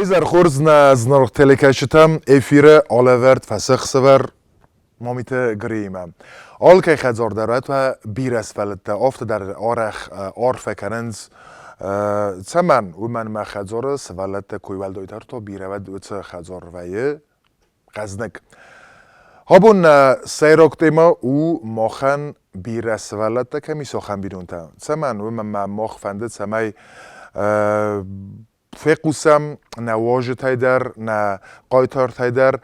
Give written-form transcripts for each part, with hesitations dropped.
Изӕр хорз нӕ зынаргъ телекӕсджытӕ, эфиры алӕвӕрд фӕсӕхсӕвӕр Мамиты Гриимӕ. Алкӕй хӕдзар дӕр уӕд бирӕ сывӕллӕттӕ, афтӕ дӕр арӕх арфӕ кӕнынц. Цӕмӕн? Уымӕн мӕ хӕдзары сывӕллӕттӕ куы уӕлдайдӕр та бирӕ уӕд уыцы хӕдзар вӕййы хъӕздыг. Абон нӕ сӕйраг темӕ у махӕн бирӕ сывӕллӕттӕ кӕм ис, ахӕм бинонтӕ. Цӕмӕн? Уымӕн мӕ мах фӕнды, цӕмӕй фехъусӕм нӕ уазджытӕй дӕр, нӕ хъайтартӕй дӕр,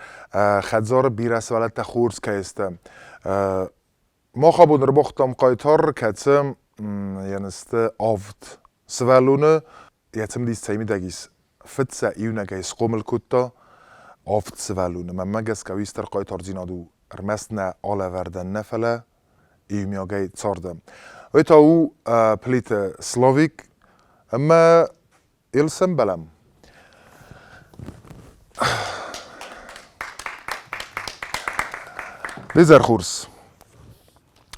хӕдзары бирӕ сывӕллӕттӕ хорз кӕй сты. Мах абон ӕрбахуыдтам хъайтар, кӕцы йӕ сты авд сывӕллоны, йӕ цымыдис цӕй мидӕг ис, фыд сӕ иунӕгӕй схъомыл кодта авд сывӕллоны. Мӕнмӕ гӕсгӕ уый стыр хъайтардзинад у ӕрмӕст нӕ алӕвӕрдӕн нӕ, фӕлӕ иумиагӕй царды. Уый та у Плиты Славик ӕмӕ йыл сӕмбӕлӕм. Изӕр хорз.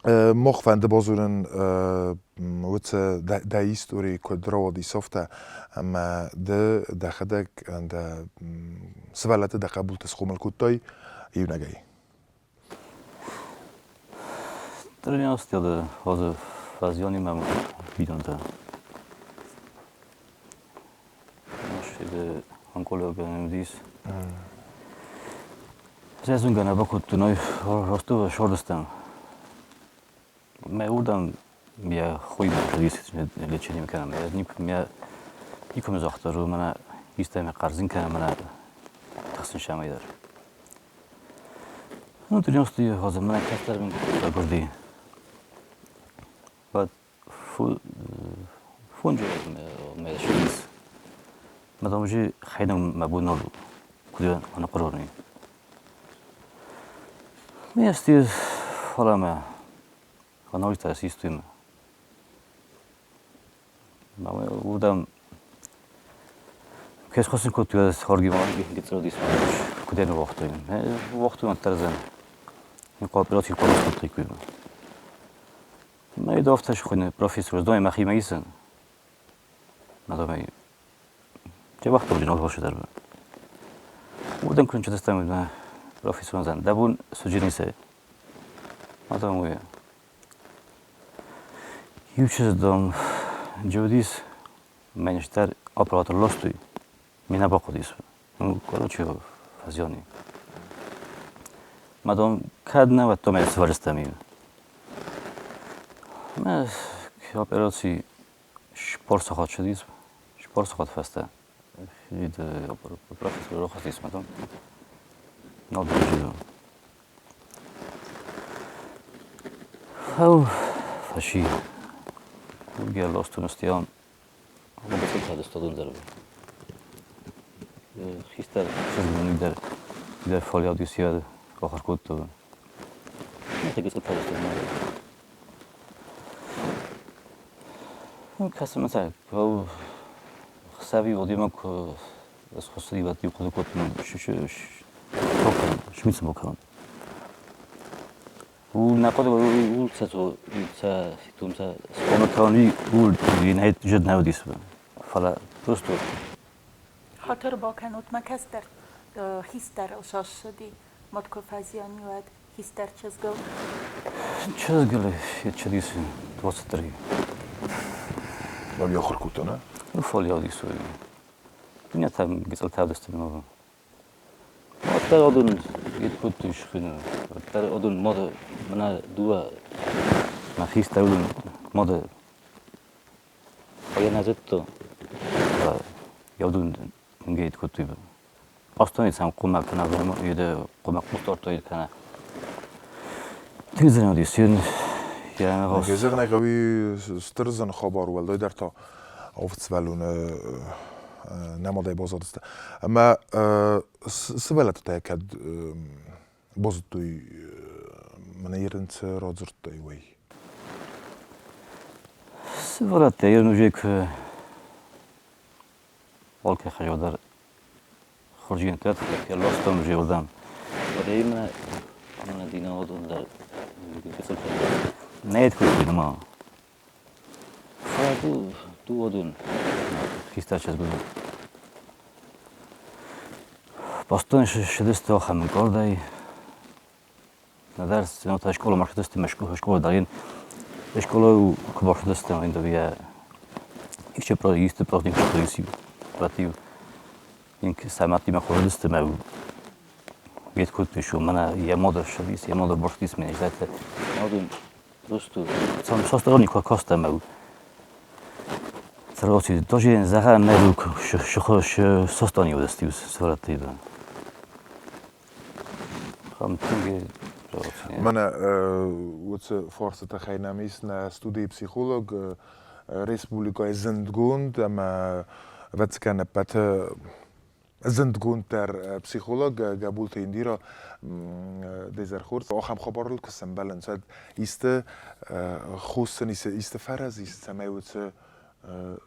Мах фӕнды базонын уыцы дӕ истори куыд рауадис афтӕ, ӕмӕ ды дӕхӕдӕг дӕ сывӕллӕтты дӕ хъӕбулты схъомыл кодтай иунӕгӕй. Тренировкӕты хозы фазионимӕ бинонтӕ. Онкология уыдис. Зӕзунгӕ бакодтон, Ростовы шордыстӕм. Мӕ уырдӕм йӕ хуймӕ лечением кӕнӕм. Мӕ никуы загъта, мӕнӕ истӕмӕ хъӕрзын кӕнӕ, мӕнӕ тыхсын сӕмӕй дӕр. Ну, 90-е годы мӕ кӕстӕр мын гуырди. Уӕд фонджы мӕ швиц. Мӕ домжи хайнам мӕ бон нол куыд ӕнӕхъуырон. Мести фӕлӕ мӕ фӕнойта систуймӕ. Уырдӕм кӕсхъусын кодтой хоргимон гицродис куыдӕй ныууагътой. Уагътой уӕддӕр дзы операци хъуамӕ скодтаиккой. Мӕ афтӕ схуыйны профессор Дой мӕхимӕ исын. Надо Чебахтовджын алхосы дӕр. Уырдӕм куы нчытыстӕм профессор зан. Дӕ бон суджинисе. Адам уый. Иу чызг, дам, джеудис, менеджер оператор лостуй, меня бахъуыдис. Ну, короче, фазиони. Мадон кӕд нӕ уӕд то мӕ сывӕрстам. Мӕ операци спорт сахат чудис, спорт сахат фӕстӕ. Профессор рохастис мадон. Нал дружину. Хау, фаши. Гелостунстион. Обецелтадыстадун хистӕр чызгон дӕр дӕр фолиадис йӕ ахуыр кодта. Кӕсы мӕ хсӕви уодимӕ куы схуыссыди, хъуыды кодтон, шмицын бакӕнон. Нӕ хъуыды улцӕ ситумцӕ скъола ул жид нӕ уыдис, фӕлӕ просто Хатыр бакӕнут, мӕ кӕстӕр хистӕрыл сассыди, мад куы фӕзиан и, уӕд хистӕр чызгыл. Чызгыл чыдис 23. Баб ахуыр кодта, нӕ? Ну, фолиал ис. Иннӕтӕ гыццылтӕ уыдысты. Уӕддӕр одун ит кодтой, уӕддӕр одун мода мӕнӕ дыууӕ мӕ хистӕр уыдон мода йӕ нӕ зыдта, еудун гейт кодтой. Астон сам хъумӕ кӕнӕ еде хъумӕ къустортой кӕнӕ. Тынг зын уыдис. Йӕ зӕгъын ӕй хъӕуы, стыр зын хабар у, уӕлдайдӕр та авд сывӕллоны нӕмадӕй баззадысты. Ӕмӕ сывӕллӕттӕ та кӕд базыдтой, мӕнӕ ерын цы радзырдтай, уый? Сывӕллӕттӕ ерын уже куы алкӕй хӕзӕр дӕр хорзгӕнӕг ластам уже уырдӕм. Уӕдӕй мӕ мӕнӕ динаводон дӕр нӕ кодтой нырма. Фӕлӕ ду одун хистӕр чызг. Бастон ссыдысты ахӕм ӕнкъардӕй. Нӕдӕр та скъоламӕ ссыдысты ӕмӕ скъола дӕр скъола куы бацыдысты, ӕмӕ исты праздник братиу сӕ хъуыдысты ӕмӕ гет кодтой, что мӕнӕ йӕ мода ссыдис, йӕ мода бацыдис мӕ зӕтӕ. Просто состорони каста ӕмӕ Царгоси тоже зӕгъӕн нӕ состони уыдысты сывӕллӕтты. Мӕнӕ уыцы фарсы тыххӕй нӕм ис нӕ студийы психолог, республикӕйы зындгонд ӕмӕ, ӕвӕццӕгӕн, ӕппӕты зындгонддӕр психолог Гӕбулты Индира Дезерхурц. Ахӕм хабарыл куы сӕмбӕлынц, уӕд исты хос сын исты фӕрӕз ис, цӕмӕй уыцы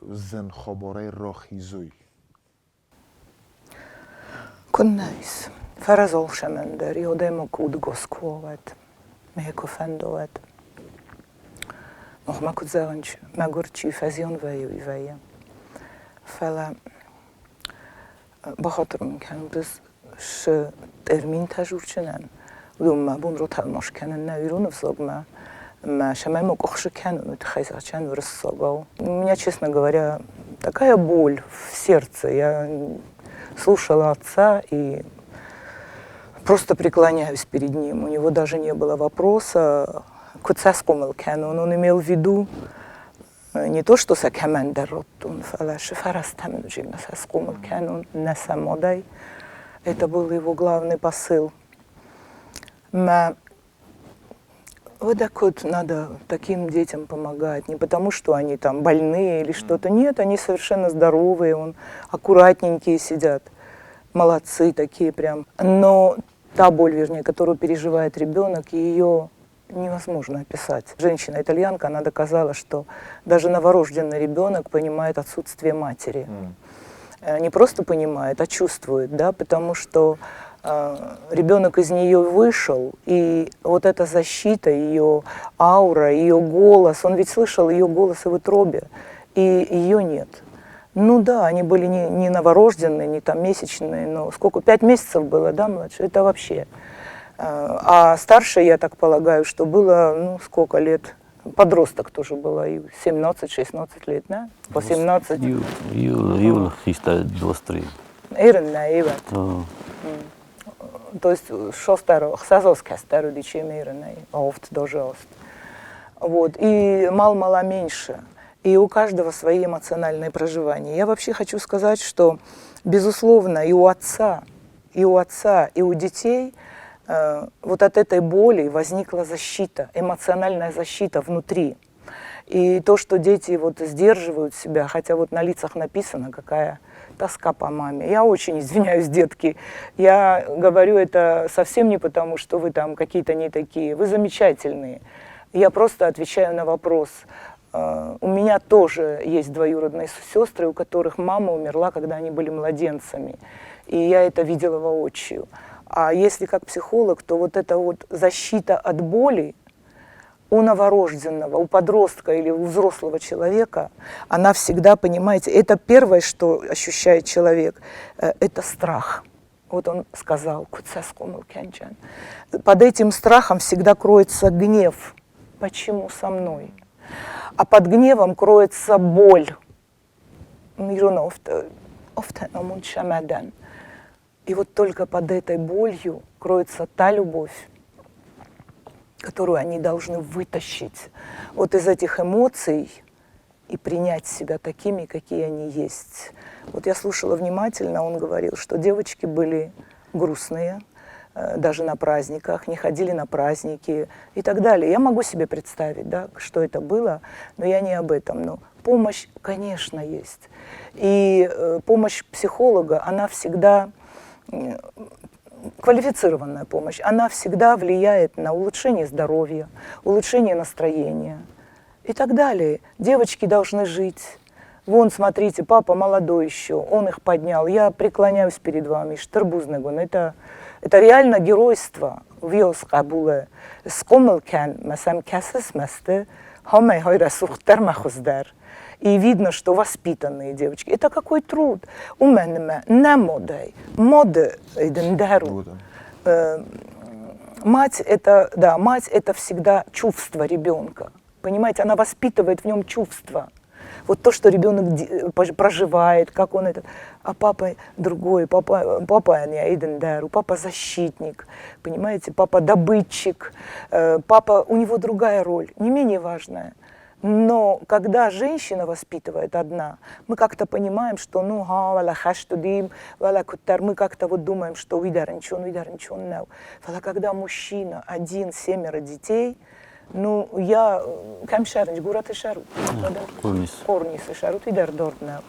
зын хабарӕй рахизой? Куыннӕ ис. Фӕрӕзол сӕмӕндӕр, йодӕмӕ кудгос ку уӕд, ме ку фӕндо уӕд. Махмӕ куыд зӕгъынц, мӕгуыр чи фӕзион вӕййы, уый вӕййы. Фӕлӕ бахатыр мын кӕнут, ӕз цы терминтӕ зурджынӕн, уыдон мӕ бон ротӕлмас кӕнын нӕу ирон ӕвзагмӕ, ӕмӕ сӕмӕй мӕ къуыхсы кӕнын, уый тыххӕй зӕгъджӕн уырыссагау. У меня, честно говоря, такая боль в сердце. Я слушала отца и просто преклоняюсь перед ним. У него даже не было вопроса, куыд сӕ схъомыл кӕнон. Он имел в виду не то, что сӕ кӕмӕндӕр радтон, фӕлӕ фӕрӕзтӕм сӕ схъомыл кӕнон нӕ сӕ мадӕй. Это был его главный посыл. Мӕ вот так вот надо таким детям помогать. Не потому, что они там больные или что-то. Нет, они совершенно здоровые, он, аккуратненькие сидят. Молодцы такие прям. Но та боль, вернее, которую переживает ребенок, ее невозможно описать. Женщина-итальянка, она доказала, что даже новорожденный ребенок понимает отсутствие матери. Не просто понимает, а чувствует, да, потому что ребенок из нее вышел, и вот эта защита, ее аура, ее голос, он ведь слышал ее голос и в утробе, и ее нет. Ну да, они были не новорожденные, не там месячные, но сколько, 5 месяцев было, да, младше, это вообще. А старше, я так полагаю, что было, ну, сколько лет, подросток тоже было, и 17-16 лет, да, по 17. Иу 23. Ирнӕ, ива. То есть шостеро, хсазос кӕстӕр уыди, чем Ирнӕ, офт даже ост. Вот, и мал-мала меньше. И у каждого свои эмоциональные проживания. Я вообще хочу сказать, что, безусловно, и у отца, и у детей вот от этой боли возникла защита, эмоциональная защита внутри. И то, что дети вот сдерживают себя, хотя вот на лицах написано, какая тоска по маме. Я очень извиняюсь, детки. Я говорю это совсем не потому, что вы там какие-то не такие. Вы замечательные. Я просто отвечаю на вопрос. У меня тоже есть двоюродные сестры, у которых мама умерла, когда они были младенцами. И я это видела воочию. А если как психолог, то вот эта вот защита от боли у новорожденного, у подростка или у взрослого человека, она всегда, понимаете, это первое, что ощущает человек, это страх. Вот он сказал, под этим страхом всегда кроется гнев. Почему со мной? А под гневом кроется боль. И вот только под этой болью кроется та любовь, которую они должны вытащить вот из этих эмоций и принять себя такими, какие они есть. Вот я слушала внимательно, он говорил, что девочки были грустные, даже на праздниках, не ходили на праздники и так далее. Я могу себе представить, да, что это было, но я не об этом. Но помощь, конечно, есть. И помощь психолога, она всегда квалифицированная помощь, она всегда влияет на улучшение здоровья, улучшение настроения и так далее. Девочки должны жить. Вон, смотрите, папа молодой еще, он их поднял. Я преклоняюсь перед вами, Стыр бузныг уын. Это реально геройство. Виос хъӕбулы схъомыл кӕн, ӕмӕ сӕм кӕсыс, мӕсты. Хомӕй хой рӕсугъддӕр мӕ хуыздӕр. И видно, что воспитанные девочки. Это какой труд. У мене не модой. Моды дендеру. Мать это, да, мать это всегда чувство ребенка. Понимаете, она воспитывает в нем чувства. Вот то, что ребенок проживает, как он это. А папа другой, папа, папа не Эйдендеру, папа защитник, понимаете, папа добытчик, папа, у него другая роль, не менее важная. Но когда женщина воспитывает одна, мы как-то понимаем, что ну ха, вала хаштудим, вала куттар, мы как-то вот думаем, что уйдарнчон, уйдарнчон, нау. Вала когда мужчина один, семеро детей, ну я кәм шәрінч, гураты шәру. Корнис. Корнис и шарут и дордордна.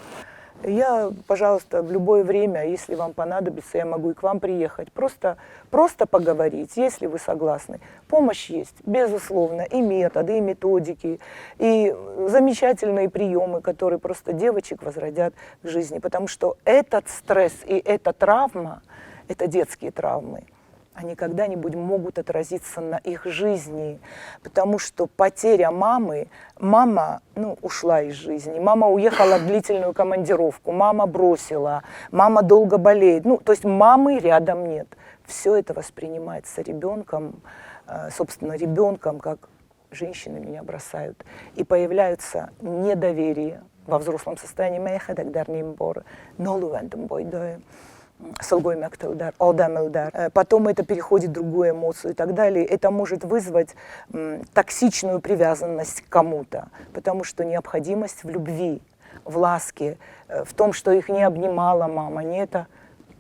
Я, пожалуйста, в любое время, если вам понадобится, я могу и к вам приехать. Просто, просто поговорить, если вы согласны. Помощь есть, безусловно, и методы, и методики, и замечательные приемы, которые просто девочек возродят к жизни. Потому что этот стресс и эта травма, это детские травмы, они когда-нибудь могут отразиться на их жизни, потому что потеря мамы, мама, ну, ушла из жизни, мама уехала в длительную командировку, мама бросила, мама долго болеет, ну, то есть мамы рядом нет. Все это воспринимается ребенком, собственно, ребенком, как женщины меня бросают. И появляются недоверие во взрослом состоянии. Потом это переходит в другую эмоцию и так далее. Это может вызвать токсичную привязанность к кому-то, потому что необходимость в любви, в ласке, в том, что их не обнимала мама, не это,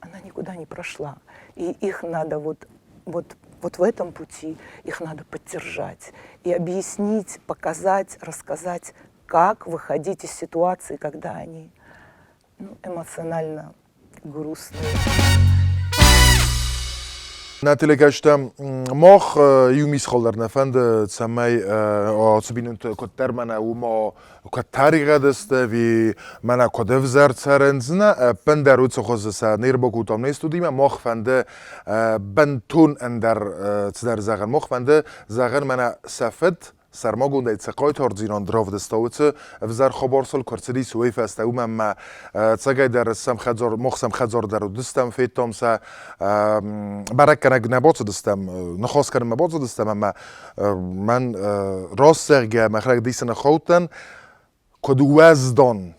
она никуда не прошла. И их надо вот в этом пути, их надо поддержать и объяснить, показать, рассказать, как выходить из ситуации, когда они, ну, эмоционально грустные. Нӕ телекӕсджытӕ, мах иу мисхал дӕр нӕ фӕнды, цӕмӕй ацы бинонты куыддӕр мӕнӕ уымӕ куыд тӕригъӕд сты, ӕви мӕнӕ куыд ӕвзӕр цӕрынц, нӕ, ӕппындӕр уыцы хуызы сӕ не рбакодтам не студимӕ, мах фӕнды бынтон ӕндӕр цыдӕр зӕгъын. Мах фӕнды зӕгъын мӕнӕ сӕ фыд сӕрмагондӕй цы хъайтардзинад равдыста, уыцы ӕвзӕр хабар сыл куы ӕрцыдис, уый фӕстӕ уымӕн мӕ ӕцӕгӕйдӕр сӕм хӕдзар, мах сӕм хӕдзар дӕр уыдыстӕм, федтам сӕ, бӕрӕггӕнӕг нӕ бацыдыстӕм, ныхас кӕнынмӕ бацыдыстӕм ӕмӕ мӕн раст зӕгъгӕ, мӕхӕдӕг дисы ныххаудтӕн, куыд уӕздан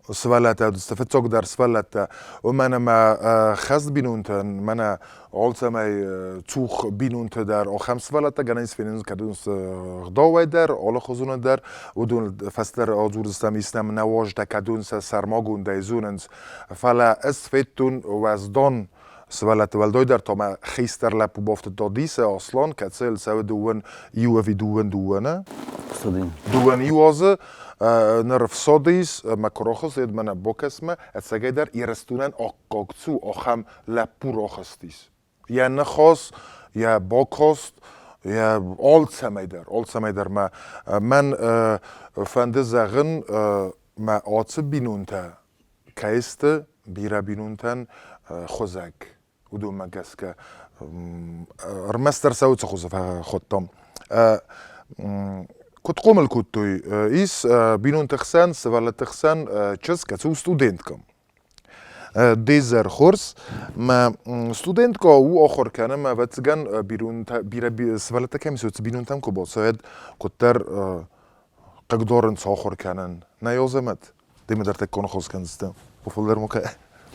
сывӕллӕттӕ уыдысты, фыццагдӕр сывӕллӕттӕ, уымӕн ӕмӕ хӕст бинонтӕн, мӕнӕ алцӕмӕй цух бинонтӕ дӕр ахӕм сывӕллӕттӕ гӕнӕн ис фенын кӕдонц гъдауӕй дӕр, алыхуызоны дӕр, уыдон фӕстӕдӕр адзурдзыстӕм, ис нӕм нӕуазджытӕ, кӕдон сӕ сӕрмагондӕй зонынц, фӕлӕ ӕз федтон уӕздан сывӕллӕтты, уӕлдайдӕр та мӕ хистӕр лӕппу бафтыдта дисы, Аслан, кӕцыйыл цӕуы дыууын иу ӕви дыууын дыууӕ, нӕ? Дыууын иу азы ныр фсады ис, мӕ куы рахызт, мӕнӕ бакӕс-ма, ӕцӕгӕйдӕр Ирыстонӕн аккаг цу, ахӕм лӕппу рахызтис. Йӕ ныхас, йӕ бакаст, йӕ алцӕмӕй дӕр, алцӕмӕй дӕр мӕ мӕн фӕнды зӕгъын, мӕ ацы бинонтӕ кӕй сты бирӕ бинонтӕн хуызӕг. Уыдонмӕ гӕсгӕ ӕрмӕстдӕр сӕ уыцы хуызы фӕхуыдтам. Куыд хъомыл кодтой? Ис бинонты хсӕн, сывӕллӕтты хсӕн чызг, кӕцы у студенткӕ. Дезӕр хорз. Мӕ студенткӕ у ахуыр кӕны, мӕ ӕвӕццӕгӕн бирӕ сывӕллӕттӕ кӕм ис, уыцы бинонтӕм куы бацӕуӕд, куыддӕр хъыгдарынц ахуыр кӕнын. Нӕ Азӕмӕт? Демӕ дӕр тӕккон хорз кӕндзысты. Фылдӕр ма кӕ.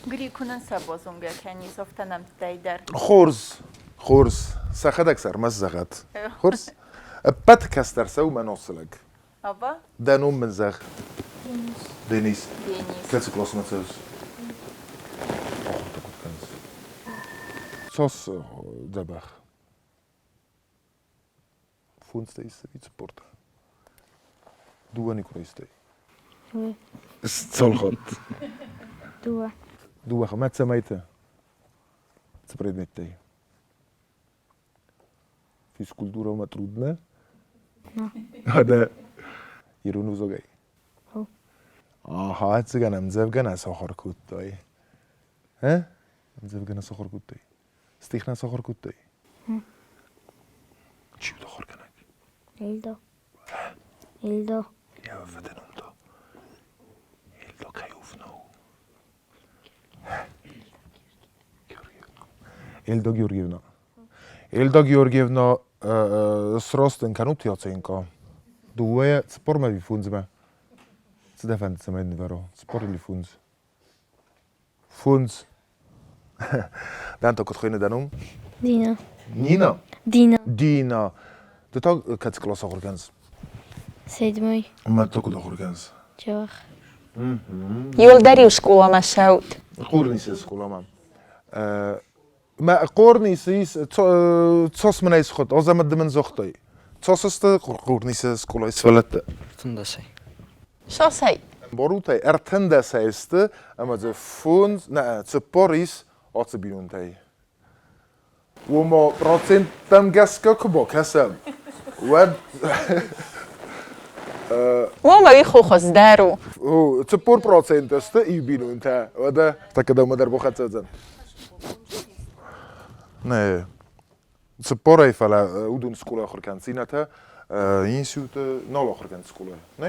Грекунӕн сӕ базонгӕ кӕнис афтӕ нӕмттӕй дӕр. Хорз, хорз. Сӕхӕдӕг сӕ ӕрмӕст зӕгъӕд. Хорз. Ӕппӕт кӕстӕр сӕ уымӕн ацы лӕг. Аба? Дӕ ном мын зӕгъ. Денис. Денис. Денис. Кӕцы классмӕ цӕуыс? Ахуыртӕ куыд кӕныс? Цас дзӕбӕх? Фунтстӕ исӕви цыппортӕ. Дууӕ никуы райстай? Цал хатт? Дууӕ. Дууӕ. Мӕ цӕмӕйтӕ? Цы предметтӕй? Физкультурамӕ трудно? Да. Ирон ӕвзагӕй? Аха, ӕцӕгӕн ӕмдзӕвгӕ нӕ сахуыр кодтай. Э? Ӕмдзӕвгӕ нӕ сахуыр кодтай? Стих нӕ сахуыр кодтай? Чи уыд ахуыргӕнӕг? Эльдо. Эльдо. Эльдо Георгиевна. Эльдо Георгиевна сростын кӕнут оценка. Дыууӕ цыппормӕ ӕви фондзмӕ? Цы дӕ фӕнды, цӕмӕй нывӕро? Цыппор или фондз? Фондз. Дӕн та куыд хуыйны дӕ ном? Дина. Нина? Дина. Дина. Ды та кӕцы къласы ахуыр кӕныс? Седьмой. Мӕ та куыд ахуыр кӕныс? Чевах. Иуылдӕр-иу скъоламӕ цӕут. Хъорнисы скъоламӕ. Мӕ хъорнисы ис, цос мын ӕй схуыд, озӕмӕ ды мын загътай. Цос сты хъорнисы скъолайы сывӕллӕттӕ? Ӕртындӕсӕй. Сосӕй. Ӕмбарут ӕй, ӕртындӕсӕй сты, ӕмӕ дзы фондз, нӕ, цыппар ис ацы бинонтӕй. Уома проценттӕм гӕсгӕ куы бакӕсӕм, уӕд Уома уый хуыздӕр у. 40% сты иу бинонтӕ, уӕдӕ тӕккӕ дӕумӕ дӕр бахӕццӕ уыдзӕн. Нӕ, цыппорӕй, фӕлӕ уыдон скъолайы ахуыр кӕнынц, иннӕтӕ институты нал ахуыр кӕнынц скъолайы. Нӕ?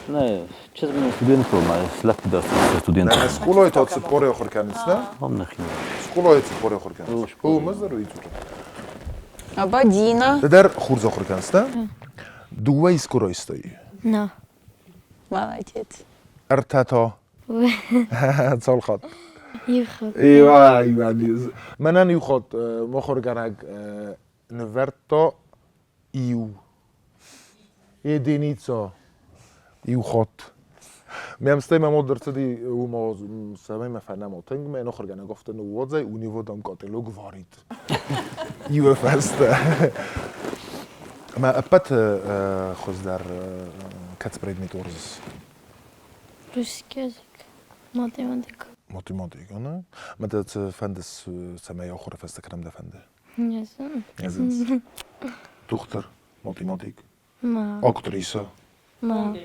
Нӕ, чызг студент ма лӕппу дӕр студент. Нӕ, скъолайы та цыппорӕй ахуыр кӕнынц, нӕ? Скъолайы цыппорӕй ахуыр кӕнынц. О, мӕ зӕрдӕ дзуры. Аба Дина. Ды дӕр хорз ахуыр кӕныс, нӕ? Дыууӕ искуы райстай? Нӕ. Молодец. Ӕртӕ та? Цал хатт? Иу хатт. Иу, Мӕнӕн иу хатт махуыргӕнӕг нывӕрдта иу. Единица. Иу хатт. Мӕм стӕй мӕ мад ӕрцыди, уымӕ цӕмӕй мӕ фӕнӕма тынг, мӕ ахуыргӕнӕг афтӕ ныууадзай, у него там котелок варит. Иуы фӕстӕ. Ӕмӕ ӕппӕты хуыздӕр кӕцы предмет уарзыс? Русский язык, математика. Математика, не? Ӕмӕ дӕ цы фӕнды, цӕмӕй ахуыры фӕстӕ кӕдӕм дӕ фӕнды? Не знаю. Не знаешь. Дохтыр, математик, Ма. актриса. Ма.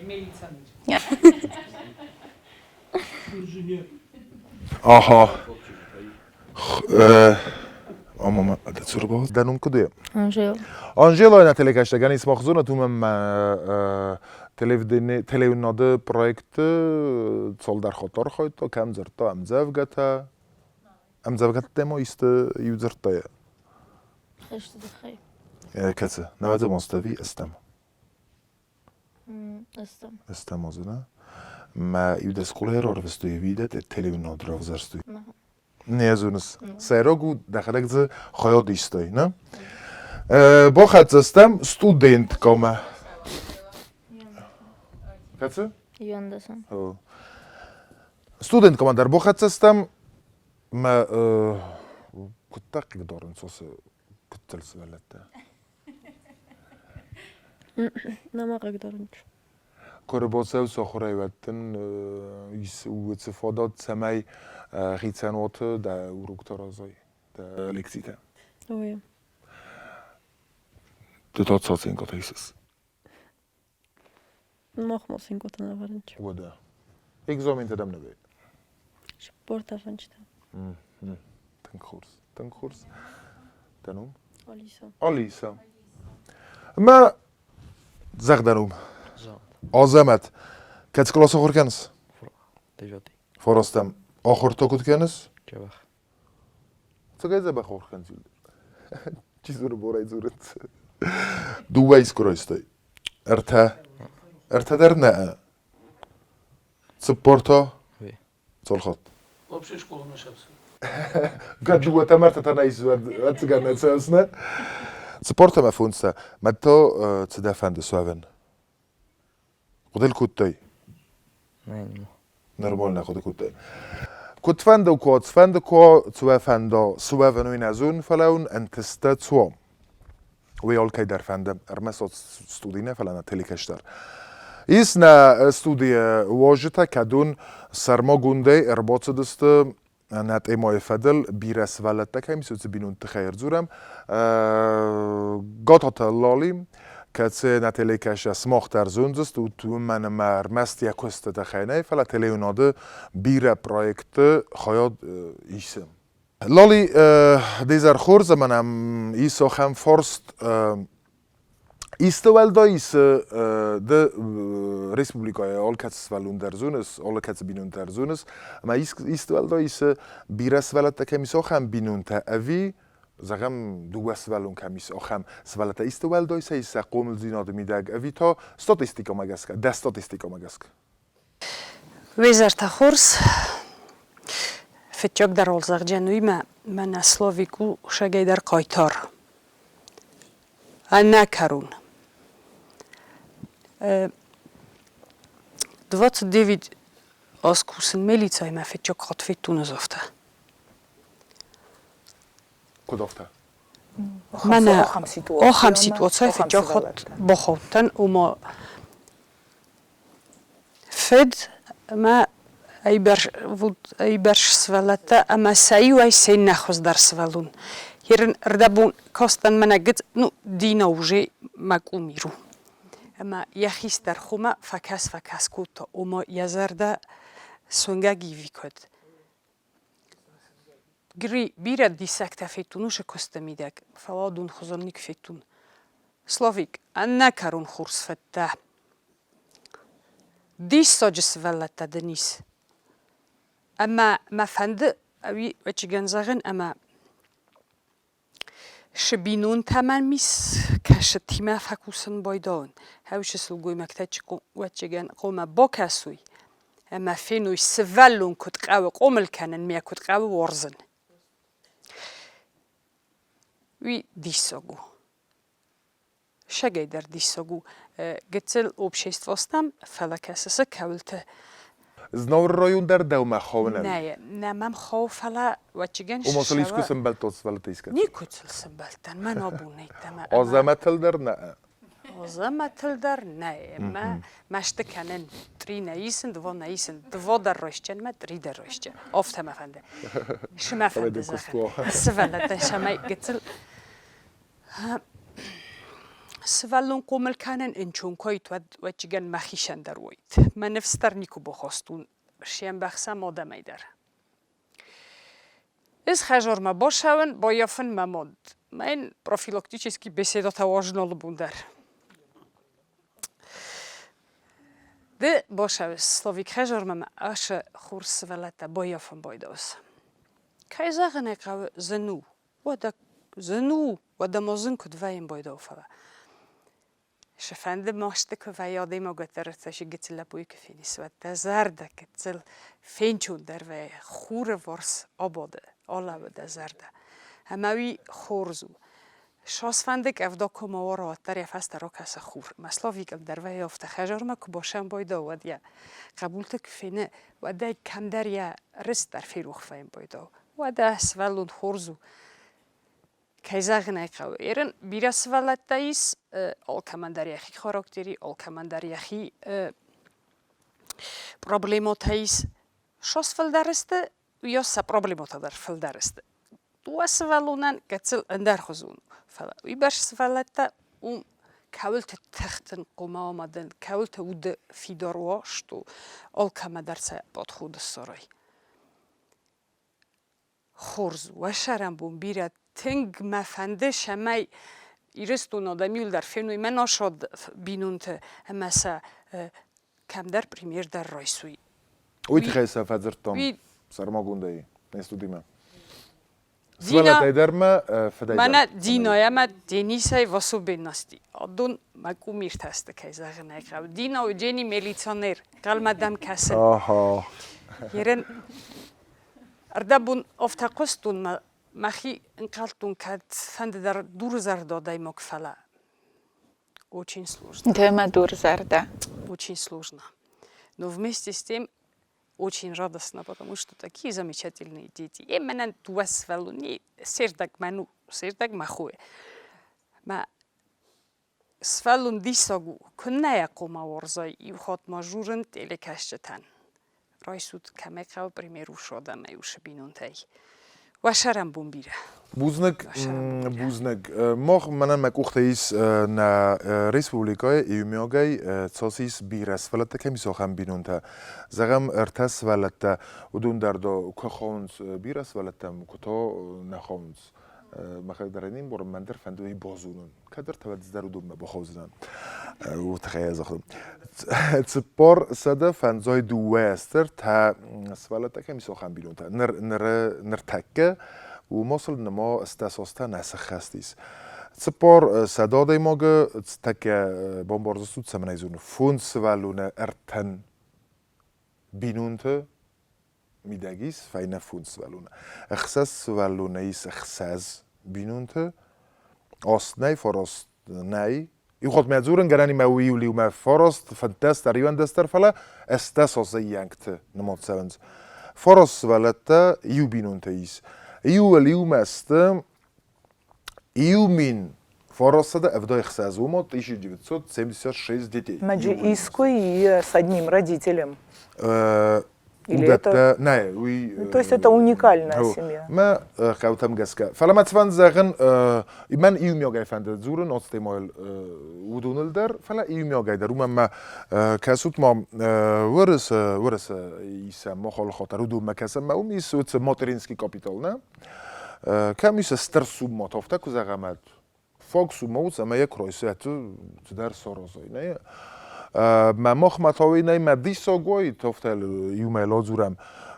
Аха. Ама дӕ Дӕ ном куыд у? Анжела. Анжела нӕ телекӕстӕгӕн исмахзона тумӕм телеуынады проекты цалдӕр хатт архайдта, кӕм дзырдта ӕмдзӕвгӕтӕ. Ӕмдзӕвгӕтӕ ма исты иу дзырдта? Хӕсты тыххӕй. Кӕцы? Нӕвӕдзӕм азты ӕви ӕстӕм? Ӕстӕм. Ӕстӕм азы, нӕ? Мӕ иу дӕ скъолайы рарвыстой ӕви дӕ телеуынад равзӕрстой? Не зоныс. Сӕйраг у, дӕхӕдӕг дзы хайад истай, нӕ? Бахӕццӕ стӕм студенткӕмӕ. Кӕцы? Иуӕндӕсӕм. Студенткӕмӕ дӕр бахӕццӕ стӕм. Мӕ куыддӕр хъыгдарынц уыцы гыццыл сывӕллӕттӕ? Нӕма хъыгдарынц. Куырыбоцӕу сахуырӕй уӕттын уыцы фадат, цӕмӕй хицӕн уаты дӕ уроктӕ аразай, дӕ лекцитӕ. Ой. Ды та цы оценкӕтӕ исыс? Мах оценкӕтӕ нӕ вӕрынч. Уӕдӕ. Экзаментӕ дӕм нӕ вӕййы? Спорт афӕнчытӕ. Тынг хорз, тынг хорз. Дӕ ном? Алиса. Алиса. Мӕ зӕгъ дӕ ном. Азӕмӕт. Кӕцы къласы ахуыр кӕныс? Девятый. Фарастӕм. Ахуыр та куыд кӕныс? Дзӕбӕх. Цӕгӕй дзӕбӕх ахуыр кӕныс? Чи дзуры, борӕй дзурынц. Дыууӕ искуы райстай? Ӕртӕ. Ӕртӕ дӕр нӕ. Цыппор та? Цал хатт? Вообще школамӕ сӕфсы. Кӕд дыууӕтӕ мӕртӕтӕ нӕ ис, ӕцӕгӕн нӕ цӕуынц, нӕ? Цыппортӕ мӕ фондзтӕ. Мӕ то цы дӕ фӕнды суӕвын? Хъуыды кодтай? Нормально хъуыды кодтай. Куыд фӕнды ко, цфӕнды ко, цуӕ фӕнда, суӕвын уый нӕ зон, фӕлӕ уын ӕнтыстӕ цуа. Уый алкӕй дӕр фӕнды, ӕрмӕст студи нӕ, фӕлӕ нӕ телекӕстӕр. Ис нӕ студийы уазджытӕ, кӕд уын сӕрмагондӕй ӕрбацыдысты нӕ темӕйы фӕдыл бирӕ сывӕллӕттӕ кӕм ис, уыцы бинонты тыххӕй ӕрдзурӕм. Гататы Лали, кӕцы нӕ телекӕсӕ сымах дӕр зондзыстут, уымӕн ӕмӕ ӕрмӕст йӕ куысты тыххӕй нӕй, фӕлӕ телеуынады бирӕ проектты хайад исы. Лали, де зӕр хорз ӕмӕ нӕм ис ахӕм фарст. Исты уӕлдай ис ды республикӕйы алкӕцы сывӕллон дӕр зоныс, алкӕцы бинонтӕ дӕр зоныс, ӕмӕ исты уӕлдай ис бирӕ сывӕллӕттӕ кӕм ис, ахӕм бинонтӕ ӕви, зӕгъӕм, дыууӕ сывӕллон кӕм ис, ахӕм сывӕллӕттӕ исты уӕлдай сӕ ис сӕ хъомылдзинады мидӕг ӕви та статистикӕмӕ гӕсгӕ, дӕ статистикӕмӕ гӕсгӕ? Уе зӕртӕ хорз. Фыццагдӕр уал зӕгъдзӕн уый мӕ, мӕнӕ Славик у сагӕй дӕр хъайтар. Ӕнӕкӕрон. 29 аз кусын милицӕйы мӕ фыццаг хатт федтон ӕз афтӕ. Куыд афтӕ? Мӕнӕ ахӕм ситуацийы фыццаг хатт бахаудтӕн, ома Фыд ӕмӕ ӕйбӕрц сывӕллӕттӕ ӕмӕ сӕ иуӕй се ннӕ хуыздӕр сывӕллон. Ерын ӕрдӕбон кастӕн мӕнӕ гыц, ну, Дина уже мӕ кумир у. Ӕмӕ йӕ хистӕр хомӕ фӕкӕс-фӕкӕс кодта, ома йӕ зӕрдӕ суынгӕг иви куыд. Гри бирӕ диссӕгтӕ федтон уыцы куысты мидӕг, фӕлӕ уыдон хуызӕн никуы федтон. Славик, ӕнӕкӕрон хорз фӕдтӕ. Диссаджы сывӕллӕттӕ дын ис. Ӕмӕ мӕ фӕнды ӕви ӕвӕццӕгӕн зӕгъын, ӕмӕ Шы бинонтӕ мӕм ис, кӕсытимӕ фӕкусын байдайын. Хӕусы сылгоймӕгтӕ ӕвӕццӕгӕн хъуамӕ бакӕсой ӕмӕ феной, сывӕллон куыд хъӕуы хъомыл кӕнын, мӕ куыд хъӕуы уарзын. Уый диссаг у. Сагӕй дӕр диссаг у. Гыццыл общество стӕм, фӕлӕ кӕсыс кӕуылты. Знауыры район дӕр дӕумӕ хауы нӕ? Нӕ, нӕ мӕм хауы, фӕлӕ ӕвӕццӕгӕн Ома сыл искуы сӕмбӕлдтон сывӕллӕттӕ искӕцы? Никуы сыл сӕмбӕлдтӕн, мӕн абон нӕйттӕмӕ. Азӕмӕтыл дӕр нӕ? Азӕмӕтыл дӕр нӕ. Мӕ мӕсты кӕнын. Три нӕ исын, дво нӕ исын. Дво дӕр райсджын, мӕ три дӕр райсджын. Афтӕ мӕ фӕнды. Шы мӕ фӕнды зӕгъын. Сывӕллӕттӕн сӕмӕй гыццыл Сывӕллон хъомыл кӕнын ӕнцон куы уыд, уӕд ӕвӕццӕгӕн мӕхицӕн дӕр уыд. Мӕ ныфс дӕр никуы бахастон се мбӕхсӕм адӕмӕй дӕр. Ӕз хӕдзармӕ бацӕуын, баййафын мӕ мад. Мӕн профилактический беседӕтӕ уарзын алы бон дӕр. Ды бацӕуыс Славик хӕдзармӕ мӕ ацы хорз сывӕллӕттӕ баййафын байдауыс. Кӕй зӕгъын ӕй хъӕуы, зын у. Уӕдӕ зын у, уӕдӕ ма зын куыд вӕййын байдау, фӕлӕ Сыфӕнды масты куы вӕййы адӕймаг, уӕддӕр ӕртӕсы гыццыл лӕппуйы куы фенис, уӕд дӕ зӕрдӕ гыццыл фенчондӕр вӕййы, хуры варс абады, алӕууы дӕ зӕрдӕ. Ӕмӕ уый хорз у. Сасфӕнды къӕвда куы ма уара, уӕддӕр йӕ фӕстӕ ракӕсы хур. Мӕ Славикыл дӕр вӕййы афтӕ, хӕдзармӕ куы басӕмбайда, уӕд йӕ хъӕбулты куы фены, уӕд ӕй кӕмдӕр йӕ рыст дӕр ферох вӕййын байдау. Уӕдӕ сывӕллон хорз у. Кӕй зӕгъын ӕй хъӕуы, ерын бирӕ сывӕллӕттӕ ис, алкӕмӕн дӕр йӕхи характери, алкӕмӕн дӕр йӕхи проблемотӕ ис. Сос фылдӕр сты, уыйас сӕ проблемотӕ дӕр фылдӕр сты. Дыууӕ сывӕллонӕн гыццыл ӕндӕрхуызон у, фӕлӕ уыйбӕрц сывӕллӕттӕ уым кӕуылты тыхтын хъуамӕ амадын, кӕуылты уды фидар уа, что алкӕмӕ дӕр сӕ подход ссарай. Хорз, уӕ сӕрӕнбон бирӕ, тынг мӕ фӕнды, цӕмӕй Ирыстоны адӕм иуылдӕр феной мӕ насад бинонты ӕмӕ сӕ кӕмдӕр премьер дӕр райсой. Уый тыххӕй сӕ фӕдзырдтон сӕрмагондӕй нӕ студимӕ. Сывӕллӕттӕй дӕр мӕ фыдӕй дӕр. Мӕнӕ Дина ӕмӕ Денисӕй в особенности. Адон мӕ кумиртӕ сты, кӕй зӕгъын ӕй хъӕуы. Дина у Дени милиционер, хъӕлмӕ дӕм кӕсын. Ерен Ӕрдӕбон афтӕ хъуыстон, мӕхи ӕнхъӕлдтон, кӕд фӕнды дӕр дурзӕрдӕ адӕймаг, фӕлӕ очень сложно. Тема дурзӕрдӕ. Очень сложно. Но вместе с тем очень радостно, потому что такие замечательные дети. Е мӕнӕн дыууӕ сывӕллони сердаг мӕн у, сердаг мӕ хойы. Мӕ Сывӕллон диссаг у, куыннӕ йӕ хъуамӕ уарзай, иу хатт ма журын телекӕсджытӕн. Райсут, кӕмӕй хъӕуы, пример ус адӕмӕй, усы бинонтӕй. Уӕ сӕрӕнбон бирӕ! Бузныг, бузныг. Мах мӕнӕн мӕ къухтӕ ис нӕ республикӕйы иумиагӕй цас ис бирӕ сывӕллӕттӕ кӕм ис, ахӕм бинонтӕ. Зӕгъӕм, ӕртӕ сывӕллӕттӕ, уыдон дӕр куы хауынц бирӕ сывӕллӕттӕм, куы та нӕ хауынц. Мӕхӕдӕг дӕр ӕй не мбарын, мӕн дӕр фӕнды уый базонын. Кӕддӕр тӕвӕдздӕр уыдонмӕ бахаудзынӕн. Уый тыххӕй ӕз загътон. 452 ӕстӕртӕ сывӕллӕттӕ кӕм ис, ахӕм бинонтӕ. Ныр, ныры, ныртӕккӕ уымӕ сыл нырма стӕсостӕ нӕ сӕххӕст ис. 400 адӕймагы тӕккӕ бамбардзыстут, цӕмӕн ӕй дзурын. Фондз сывӕллоны ӕртӕн бинонты мидӕг ис фӕйнӕ фондз сывӕллоны. Ӕхсӕз сывӕллоны ис ӕхсӕз бинонты, аст нӕй, фараст нӕй. Иу хатт мӕ дзурын, гӕнӕнимӕ у иу лиумӕ фараст, фынддӕс дӕр, иуӕндӕс дӕр, фӕлӕ ӕстдӕс азы иӕнгты нымад цӕуынц. Фараст сывӕллӕттӕ иу бинонтӕ ис. Иу лиумӕ сты 1976 ума 1976 детей. Маджи искуы и с одним родителем? Или это... Нӕ, уый... То есть это уникальная семья? Мӕ хъӕутӕм гӕсгӕ. Фӕлӕ мӕ цыфӕнды зӕгъын, мӕн иумиагӕй фӕнды дзурын ацы темӕйыл уыдоныл дӕр, фӕлӕ иумиагӕй дӕр. Уымӕн мӕ кӕсут ма Уырысы, Уырысы исӕм махалыхатар, уыдонмӕ кӕсӕм, мӕ уым ис уыцы материнский капитал, нӕ? Кӕм ис стыр суммӕ, афтӕ куы зӕгъӕм, фаг суммӕ у, цӕмӕй йӕ куы райсай, цыдӕр саразай. Нӕ? Мӕ махмӕ та уый нӕй, мӕ диссаг уой, афтӕ иумӕ ладзурӕм.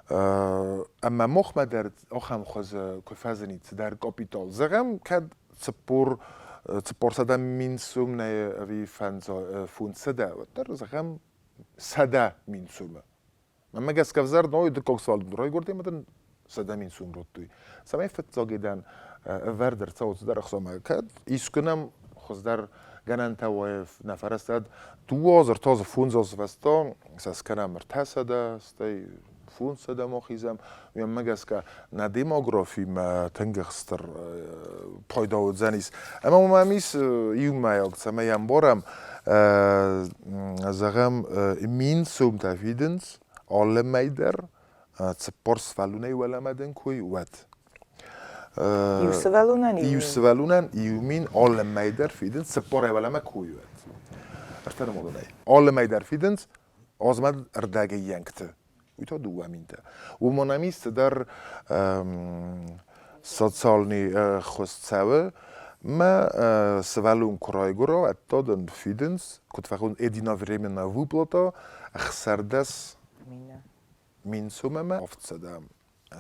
Ӕмӕ махмӕ дӕр ахӕм хуызы куы фӕзынид цыдӕр капитал. Зӕгъӕм, кӕд 400 мин сум нӕ ӕви 500, уӕддӕр, зӕгъӕм, 100 000 сумы. Мӕнмӕ гӕсгӕ ӕвзӕр ной дыккаг сывӕллон райгуырди ӕмӕ дын 100 000 сум радтой. Цӕмӕй фыццаги дӕн ӕвӕрд ӕрцӕуа цыдӕр ӕхцамӕ. Кӕд искуы нӕм хуыздӕр гӕнӕнтӕ уа, нӕ фӕрӕзтад 2 азы, 3 азы, 5 азы фӕстӕ сӕ скӕнӕм 300, стӕй 500 ма хизӕм. Уымӕ гӕсгӕ нӕ демографимӕ тынг стыр пайда уыдзӕнис. Ӕмӕ уымӕ ис иумӕйаг, цӕмӕй ӕмбарӕм, зӕгъӕм, мин сомтӕ фидынц алы мӕй дӕр, цыппар сывӕллонӕй уӕлӕмӕ дын куы уӕд. Иу сывӕллонӕн иу сывӕллонӕн иу мин алы мӕй дӕр фидынц, цыппарӕй уӕлӕмӕ куы уӕд. Ӕртӕ нымадонӕй. Алы мӕй дӕр фидынц азмӕ ӕрдӕгӕй йӕнгты. Уый та дыууӕ минтӕ. Уымӕн ӕм ис цыдӕр социальный ӕххуыс цӕуы, мӕ сывӕллон куы райгуыра, уӕд та дын фидынц, куыд фӕхонынц, единовременная выплата 16 мин сомӕмӕ 700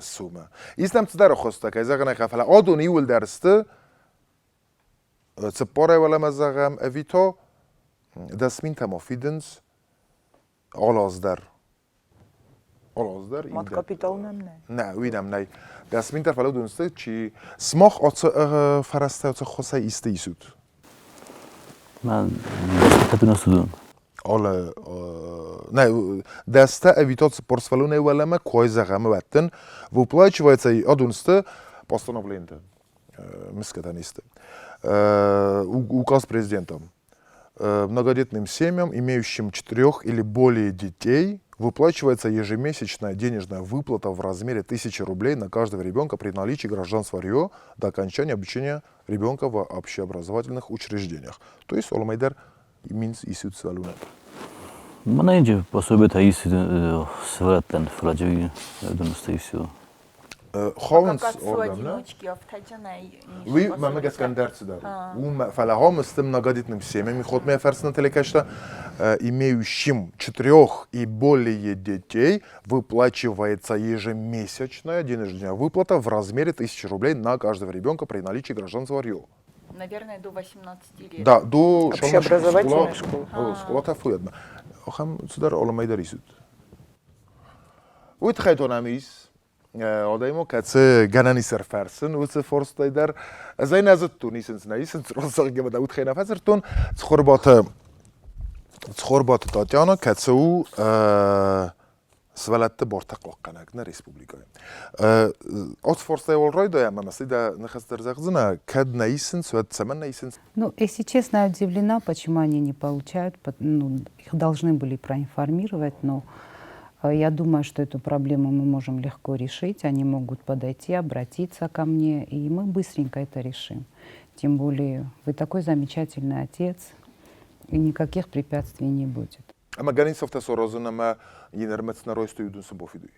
сомӕ. Ис нӕм цыдӕр ӕххуыстӕ, кӕй зӕгъын ӕй хъӕуы, фӕлӕ адон иууылдӕр сты цыппарӕй уӕлӕмӕ зӕгъӕм, ӕви та 10 000-тӕ ма фидынц Алаз дӕр. Алаз дӕр. Мад капитал нӕм нӕй. Нӕ, уый нӕм нӕй. 10 000 дӕр фӕлӕ уыдон сты, чи смах ацы фӕрӕзтӕ ацы ххуысӕй исты исут? Мӕ дӕстӕ кӕд судон. Алы нӕ, дӕстӕ ӕви та цыппар сывӕллонӕй уӕлӕмӕ кой зӕгъӕм уӕттын, выплачивается адон сты постановлениты мысгӕтӕн исты. Указ президента. Многодетным семьям, имеющим четырех или более детей, выплачивается ежемесячная денежная выплата в размере 1000 рублей на каждого ребенка при наличии гражданства РИО до окончания обучения ребенка в общеобразовательных учреждениях. То есть алы мӕй дӕр мин исут сывӕллонӕн. Мӕнӕ инджы пособиетӕ ис сывӕллӕттӕн, фӕлӕ и все. Хауынц ордӕм, нӕ? Уый мӕмӕ гӕсгӕ ӕндӕр цыдӕр у. Уым, фӕлӕ ахӕм сты многодетным семьям, хотмӕ фӕрсыны телекӕстӕ, имеющим четырех и более детей выплачивается ежемесячная денежная выплата в размере 1000 рублей на каждого ребенка при наличии гражданства РИО. Наверное, до 18 лет. Да, до Общеобразовательной школы. Скъолатӕ фуйӕдмӕ. Ахӕм цыдӕр алы мӕй дӕр исут. Уый тыххӕй то нӕм ис адӕймаг, кӕцы гӕнӕн ис ӕрфӕрсын уыцы форстӕй дӕр. Ӕз ӕй нӕ зыдтон, исынц нӕ исынц, зӕгъгӕ, мӕ уый тыххӕй нӕ фӕдзырдтон. Цхуырбаты Татьяна, кӕцы у сывӕллӕтты бартӕ хъахъхъӕнӕг нӕ республикӕйы. Ацы фарстайы уал райдайӕм ӕмӕ сӕ дӕ ныхас дӕр зӕгъдзынӕ, кӕд нӕ исынц, уӕд цӕмӕн нӕ исынц? Ну, если честно, я удивлена, почему они не получают. Ну, их должны были проинформировать, но Я думаю, что эту проблему мы можем легко решить. Они могут подойти, обратиться ко мне, и мы быстренько это решим. Тем более вы такой замечательный отец, и никаких препятствий не будет. Ӕмӕ гӕнӕн ис афтӕ саразын, ӕмӕ йын ӕрмӕст нӕ райстой, уыдон цы бафидой?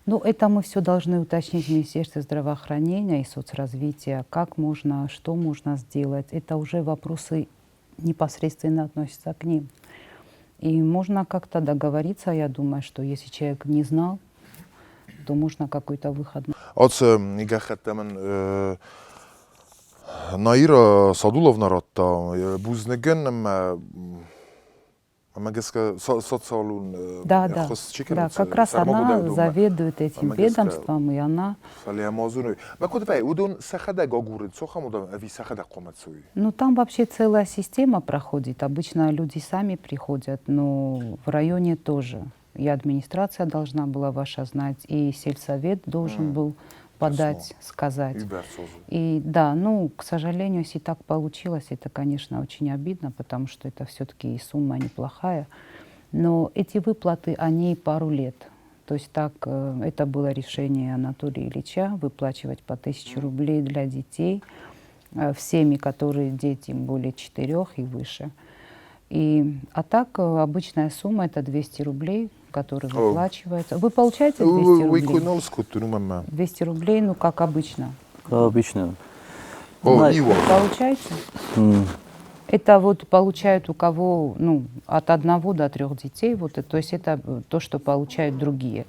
Ну, это мы все должны уточнить в Министерстве здравоохранения и соцразвития, как можно, что можно сделать. Это уже вопросы непосредственно относятся к ним. И можно как-то договориться, я думаю, что если человек не знал, то можно какой-то выход. Ацы гӕххӕттӕ мын Наира Садуловна радта. Бузныг ын ӕмӕ ӕмӕ гӕсгӕ социалон Да, да, да, как раз она заведует этим ведомством, и она... Фӕлӕ Амазоны. Мӕ куыд вӕййы, уыдон сӕхӕдӕг агурынц, цохӕм уыдон ӕви сӕхӕдӕг хъуамӕ цӕуой? Ну, там вообще целая система проходит. Обычно люди сами приходят, но в районе тоже. И администрация должна была ваша знать, и сельсовет должен был подать, сказать. И да, ну, к сожалению, если так получилось, это, конечно, очень обидно, потому что это все-таки и сумма неплохая. Но эти выплаты, они пару лет. То есть так, это было решение Анатолия Ильича выплачивать по 1000 рублей для детей, в семьи, которые дети более 4 и выше. А так обычная сумма это 200 рублей, которые выплачиваются. Вы получаете 200 рублей? 200 рублей, ну как обычно. Как обычно. О, Получаете? Это вот получают у кого, ну, от одного до трех детей, вот, то есть это то, что получают другие.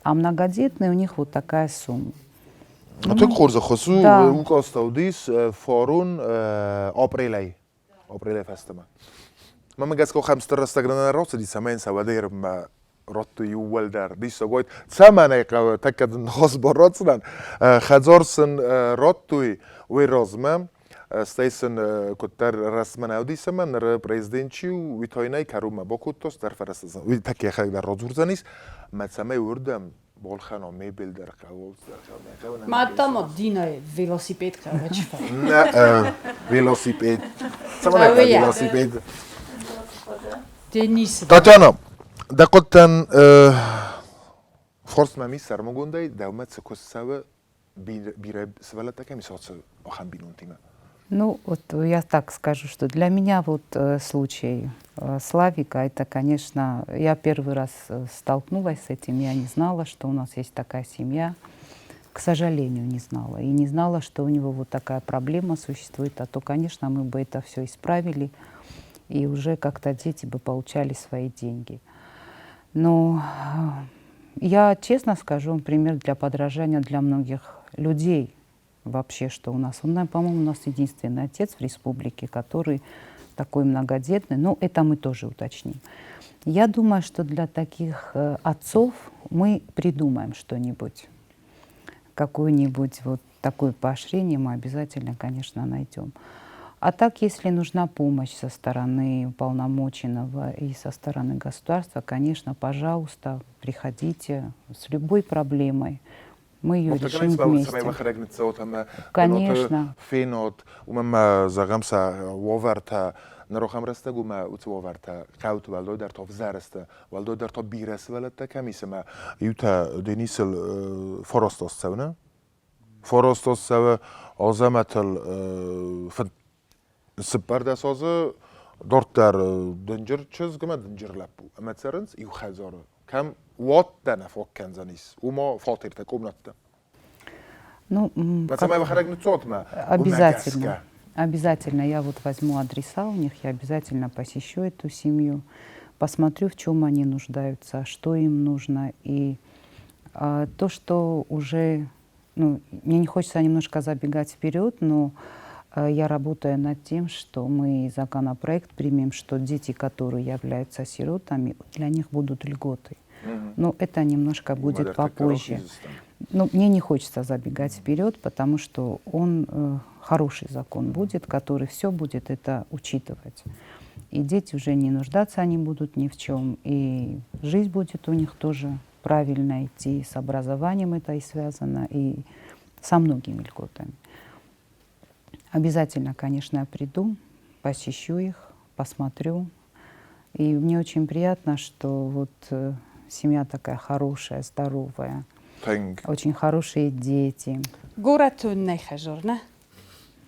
А многодетные, у них вот такая сумма. Тынг хорз ӕххуыс у, указ уыдис фарон апрелӕй, апрелӕй фӕстӕмӕ. Мӕнмӕ гӕсгӕ ахӕм стыр рӕстӕг нӕ рацыди, цӕмӕй йын сӕ уӕдӕй радтой иу уӕлдӕр диссаг уайд. Цӕмӕн ӕй хъӕуы, тӕккӕ дын ныхас бар ратдзынӕн. Хӕдзар сын радтой уый размӕ, стӕй сын куыддӕр рӕстмӕ нӕ уыди цӕмӕн, ныры президент чи у, уый та йын ӕй кӕронмӕ бакодта, цыдӕр фӕрӕстӕ уый тӕккӕ йӕхӕдӕг дӕр радзурдзӕнис, ӕмӕ цӕмӕй уырдӕм балхӕна мебель дӕр хъӕуы, дӕр хъӕуы. Мадта ма Динайы велосипед хъӕуы. Нӕ, велосипед. Цӕмӕн ӕй велосипед? Денис. Татьяна, дӕ хъуыдтӕн фарст мӕм ис сӕрмагондӕй, дӕумӕ цы куыст цӕуы бирӕ сывӕллӕттӕ кӕм ис, ацы ахӕм бинонтимӕ? Ну, вот я так скажу, что для меня вот случай Славика, это, конечно, я первый раз столкнулась с этим, я не знала, что у нас есть такая семья, к сожалению, не знала. И не знала, что у него вот такая проблема существует, а то, конечно, мы бы это все исправили, и уже как-то дети бы получали свои деньги. Но я честно скажу, он пример для подражания для многих людей вообще, что у нас. Он, по-моему, у нас единственный отец в республике, который такой многодетный. Но это мы тоже уточним. Я думаю, что для таких отцов мы придумаем что-нибудь. Какое-нибудь вот такое поощрение мы обязательно, конечно, найдем. А так, если нужна помощь со стороны уполномоченного и со стороны государства, конечно, пожалуйста, приходите с любой проблемой. Мы ее решим вместе. Конечно. Фенот, уымӕ зӕгъӕм сӕ уавӕртӕ ныр ахӕм рӕстӕг у ӕмӕ уыцы уавӕртӕ хъӕуты уӕлдайдӕр та ӕвзӕрсты, уӕлдайдӕр та бирӕ сывӕллӕттӕ кӕм ис ӕмӕ иутӕ Денисыл 9 аз цӕуы, нӕ? 9 аз цӕуы, Азӕмӕтыл 14 азы, дарддӕр дынджыр чызг ӕмӕ дынджыр лӕппу ӕмӕ цӕрынц иу хӕдзары. Кӕм уаттӕ нӕ фаг кӕндзӕнис, уыма фатертӕ, комнаттӕ. Ну, обязательно. Обязательно я вот возьму адреса у них, я обязательно посещу эту семью, посмотрю, в чем они нуждаются, что им нужно. И то, что уже, ну, мне не хочется немножко забегать вперед, но я работаю над тем, что мы законопроект примем, что дети, которые являются сиротами, для них будут льготы. Но это немножко будет попозже. Ну, мне не хочется забегать вперед, потому что он хороший закон будет, который все будет это учитывать. И дети уже не нуждаться они будут ни в чем, и жизнь будет у них тоже правильно идти, с образованием это и связано, и со многими льготами. Обязательно, конечно, я приду, посещу их, посмотрю. И мне очень приятно, что вот Семья такая хорошая, здоровая. Тынг. Очень хорошие дети. Горӕты нӕ хӕзорнӕ.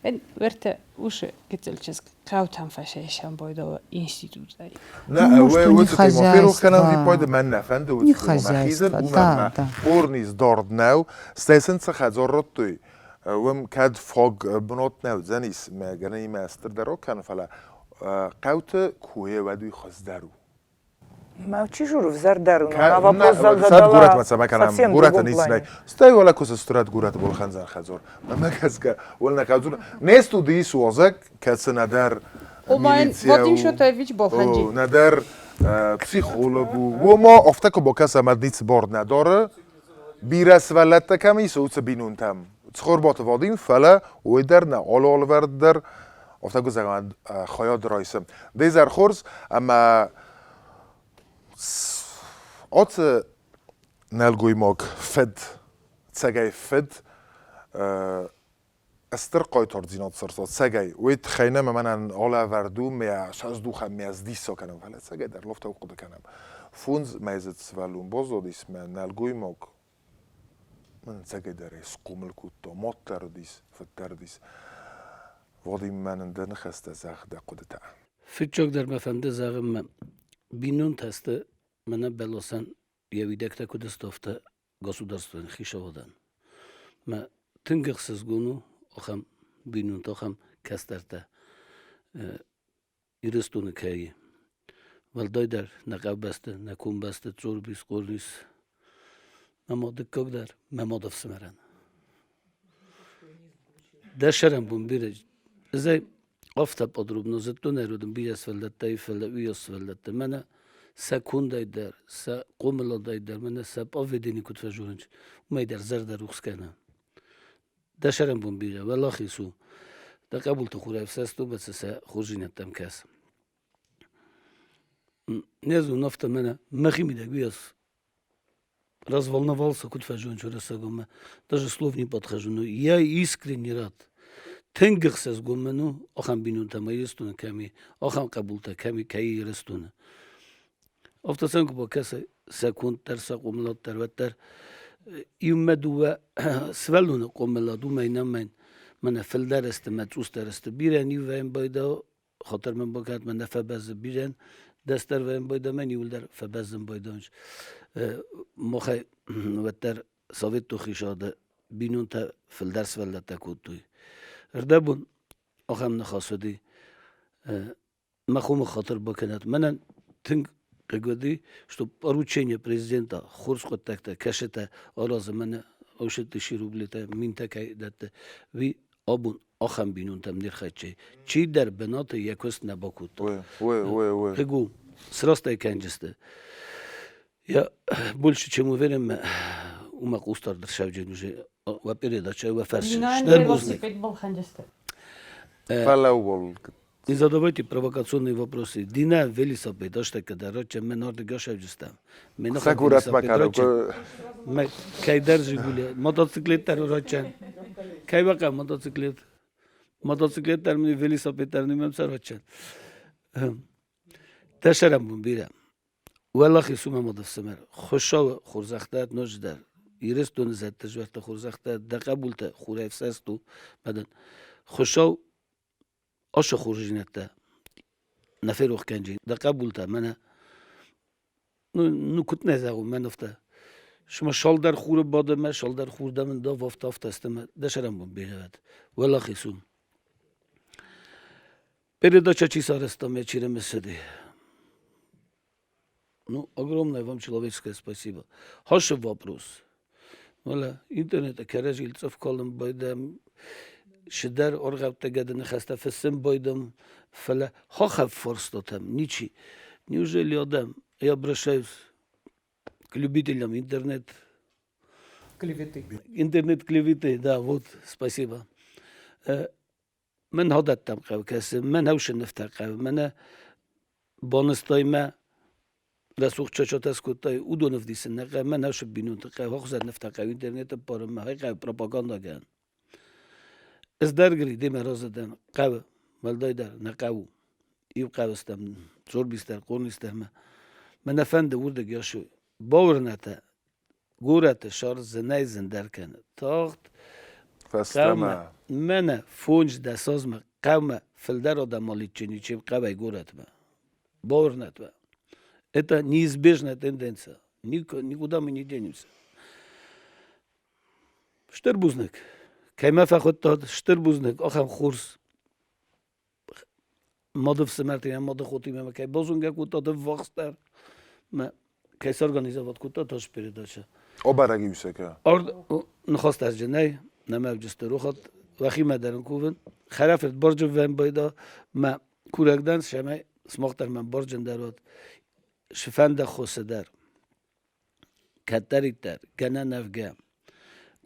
Уӕртӕ усы гыццыл чызг хъӕутӕм фӕсайсӕн бойдоы институтӕй. Нӕ, Ну, что не уыцы темӕ ферох кӕнӕм хозяйство. виппайды мӕн нӕ фӕнды Не уыцы темӕ хизын, хозяйство, уымӕн да, мӕ да. къорнис дард нӕу, стӕй сын цы хӕдзар радтой, уым кӕд фаг бынат нӕ уыдзӕнис, мӕ гӕнӕнимӕ стырдӕр акӕнын, фӕлӕ хъӕуты куы уӕд уый хуыздӕр у. Мӕ чи журу взӕрдӕр у, на вопрос задала совсем в другом плане. Стӕй уӕлӕ куы сыстырӕд горӕты болхӕндзӕн хӕдзор. Мӕ гӕсгӕ, уӕлӕ хӕдзор не студийы суазӕг, кӕцы нӕдӕр милиция Вадим Шотаевич Болханджи. Нӕдӕр психолог у. Уома афтӕ куы бакӕса, ӕмӕ ницы бар нӕ дары, бирӕ сывӕллӕттӕ кӕм ис, уыцы бинонтӕм. Цхуырбаты Вадим, фӕлӕ уый дӕр нӕ алы алывӕрд дӕр афтӕ куы зӕгъӕм, хайад райсы. Дезӕр хорз ӕмӕ ацы нӕлгоймаг фыд, цӕгӕй фыд, стыр хъайтардзинад сарӕзта цӕгӕй. Уый тыххӕй нӕ мӕнӕн алӕвӕрд у, мӕ сӕздухӕн, мӕ сдиссаг кӕнӕм, фӕлӕ цӕгӕй дӕр лофтау хъуыды кӕнӕм. Фондз мӕйдзыд сывӕллон баззадис, мӕ нӕлгоймаг мын цӕгӕйдӕр ӕй схъомыл кодта, мад дӕр уыдис, фыд дӕр уыдис. Вадим, мӕнӕн дӕ ныхӕстӕ зӕгъ, дӕ хъуыдытӕ. Фыццагдӕр мӕ фӕнды зӕгъын, мӕ бинонтӕ сты мӕнӕ бӕласӕн йӕ уидӕгтӕ куыд сты, афтӕ государствойӕн, хицауадӕн. Мӕ тынг ӕхсызгон у ахӕм бинонтӕ, ахӕм кӕстӕртӕ Ирыстоны кӕй и. Уӕлдайдӕр нӕ хъӕубӕсты, нӕ комбӕсты Цорбис, Хъорнис. Мӕ мад дыккаг дӕр мӕ мадӕфсымӕрӕн. Дӕ сӕрӕнбон бирӕ. Ӕз ӕй афтӕ подробно зыдтон ӕрудын бирӕ сывӕллӕттӕй, фӕлӕ уыйас сывӕллӕттӕ мӕнӕ сӕ кондӕй дӕр, сӕ хъомыладӕй дӕр, мӕнӕ сӕ поведени куыд фӕзонынц, уымӕй дӕр зӕрдӕ рухс кӕны. Дӕ сӕрӕнбон бирӕ, уӕлахиз у. Дӕ хъӕбулты хурӕфсӕст у, бӕцы сӕ хорздзинӕдтӕм кӕс. Не зонын, афтӕ мӕнӕ мӕхимидӕг уыйас разволновался, куыд фӕзончы рӕстӕгмӕ, даже слов не подхожу, но я искренне рад. Тынг ӕхсызгон мын у, ахӕм бинонтӕ ма Ирыстоны кӕм и, ахӕм хъӕбултӕ кӕм и, кӕй Ирыстоны. Афтӕ сӕм куы бакӕсай, сӕ конд дӕр, сӕ хъомылад дӕр, уӕддӕр иумӕ дыууӕ сывӕллоны хъомылад уымӕй нӕмӕн мӕнӕ фылдӕр сты, мӕ цъусдӕр сты. Бирӕ нивӕйын байдау, хатыр мын бакӕнӕд, мӕ нӕ фӕбӕззы бирӕн, дӕсдӕр вӕйын байдау, мӕн иуылдӕр фӕбӕззын байдау. Махӕй уӕддӕр Советон хицауады бинонтӕ фылдӕр сывӕллӕттӕ кодтой. Ӕрдӕбон ахӕм ныхас уыди, мӕ хомы хатыр бакӕнӕд. Мӕнӕн тынг хъыг уыди, что поручение президента хорз хъуыддӕгтӕ кӕсытӕ аразы мӕнӕ 60 рублитӕ, минтӕ кӕй дӕтты, уый абон ахӕм бинонтӕм не рхӕццӕ. Чидӕр бынаты йӕ куыст нӕ бакодта. Хъыг у, срастӕй кӕнджысты. Я больше чем уверен, уымӕ хъусдард ӕрсӕвджын уже уӕ передача, уӕ фӕрсы. Велосипед балхӕнджысты. Фӕлӕууыл. Не задавайте провокационные вопросы. Дина велосипед, аштака дороче, мы норды гашевджистам. Мы Сакурат Макаров. Мы кайдар Жигули, мотоциклеттер урочен. Кай бака мотоциклет. Мотоциклеттер ми велосипедтер нимем сарочен. Тәшәрәм бун бирә. Уӕлахиз уымӕ мадӕфсымӕр, Хуыцауы хорзӕхтӕ ноджыдӕр, Ирыстоны зӕдты зуӕртты хорзӕхтӕ, дӕ хъӕбултӕ хурӕфсӕст у, мадӕн. Хуыцау ацы хорздзинӕдтӕ нӕ ферох кӕнджи, дӕ хъӕбултӕ мӕнӕ, ну, ну куыд нӕ зӕгъон, мӕн афтӕ. Цыма салдӕр хуры бады мӕ салдӕр хур дӕ мын дав афтӕ афтӕ сты мӕ дӕ сӕрӕнбон бирӕ уӕд. Уӕлахиз у. Передача чи сарӕзта мӕ чи рымысыди. Ну, огромное вам человеческое спасибо. Хороший вопрос. Вала, интернете кӕрӕдзийыл цъыф калын байдам, цыдӕр ӕргъӕвттӕ гӕды ныхӕстӕ фыссын байдам, фӕлӕ хахӕв фарстатӕм ничи. Неужели адӕм, я обращаюсь к любителям интернет Клеветы. Интернет-клеветы, да, вот, спасибо. Мӕн хӕдӕттӕм хъӕуы кӕсы, мӕн хӕусы нывтӕ хъӕуы, мӕнӕ банызтай мӕ рӕсугъд чачатӕ скодтай, уыдон ӕвдисын нӕ хъӕуы, мӕн хӕусы бинонты хъӕуы, хуызӕн нывтӕ хъӕуы интернеты ппарын мӕ, хъӕуы пропаганда кӕнын. Ӕз дӕр гри демӕ разы дӕн, хъӕуы, уӕлдайдӕр нӕ хъӕуы. Иу хъӕуы стӕм, Цорбис дӕр, Хъорнис дӕр мӕ. Мӕ нӕ фӕнды уырдыг ясы Бауырнӕтӕ, горӕты сӕр зынӕй зындӕр кӕны. Тагъд Фӕстӕмӕ. Мӕнӕ 15 азмӕ хъӕумӕ фылдӕр адӕм алидджын чем хъӕуӕй горӕтмӕ. Бауырнӕт уӕ. Это неизбежная тенденция. Никуда мы не денемся. Стыр бузныг. Кӕй мӕ фӕхуыдтат, стыр бузныг. Ахӕм хорз мады фсымӕртимӕ, мады хотимӕ мӕ кӕй базонгӕ кодтат ӕввахсдӕр мӕ кӕй сорганизовать кодта тас передача. Обӕрӕг иусӕкӕ. Ныхастӕрджынӕй нӕмӕвджысты рохат уӕхимӕ дӕр ын кувын. Хӕрӕфырт барджын вӕм байда мӕ курӕг дӕн, цӕмӕй сымах дӕр мӕм барджындӕр уат. Сфӕнда хосы дӕр. Кӕддӕриддӕр гӕнӕн ӕвгӕ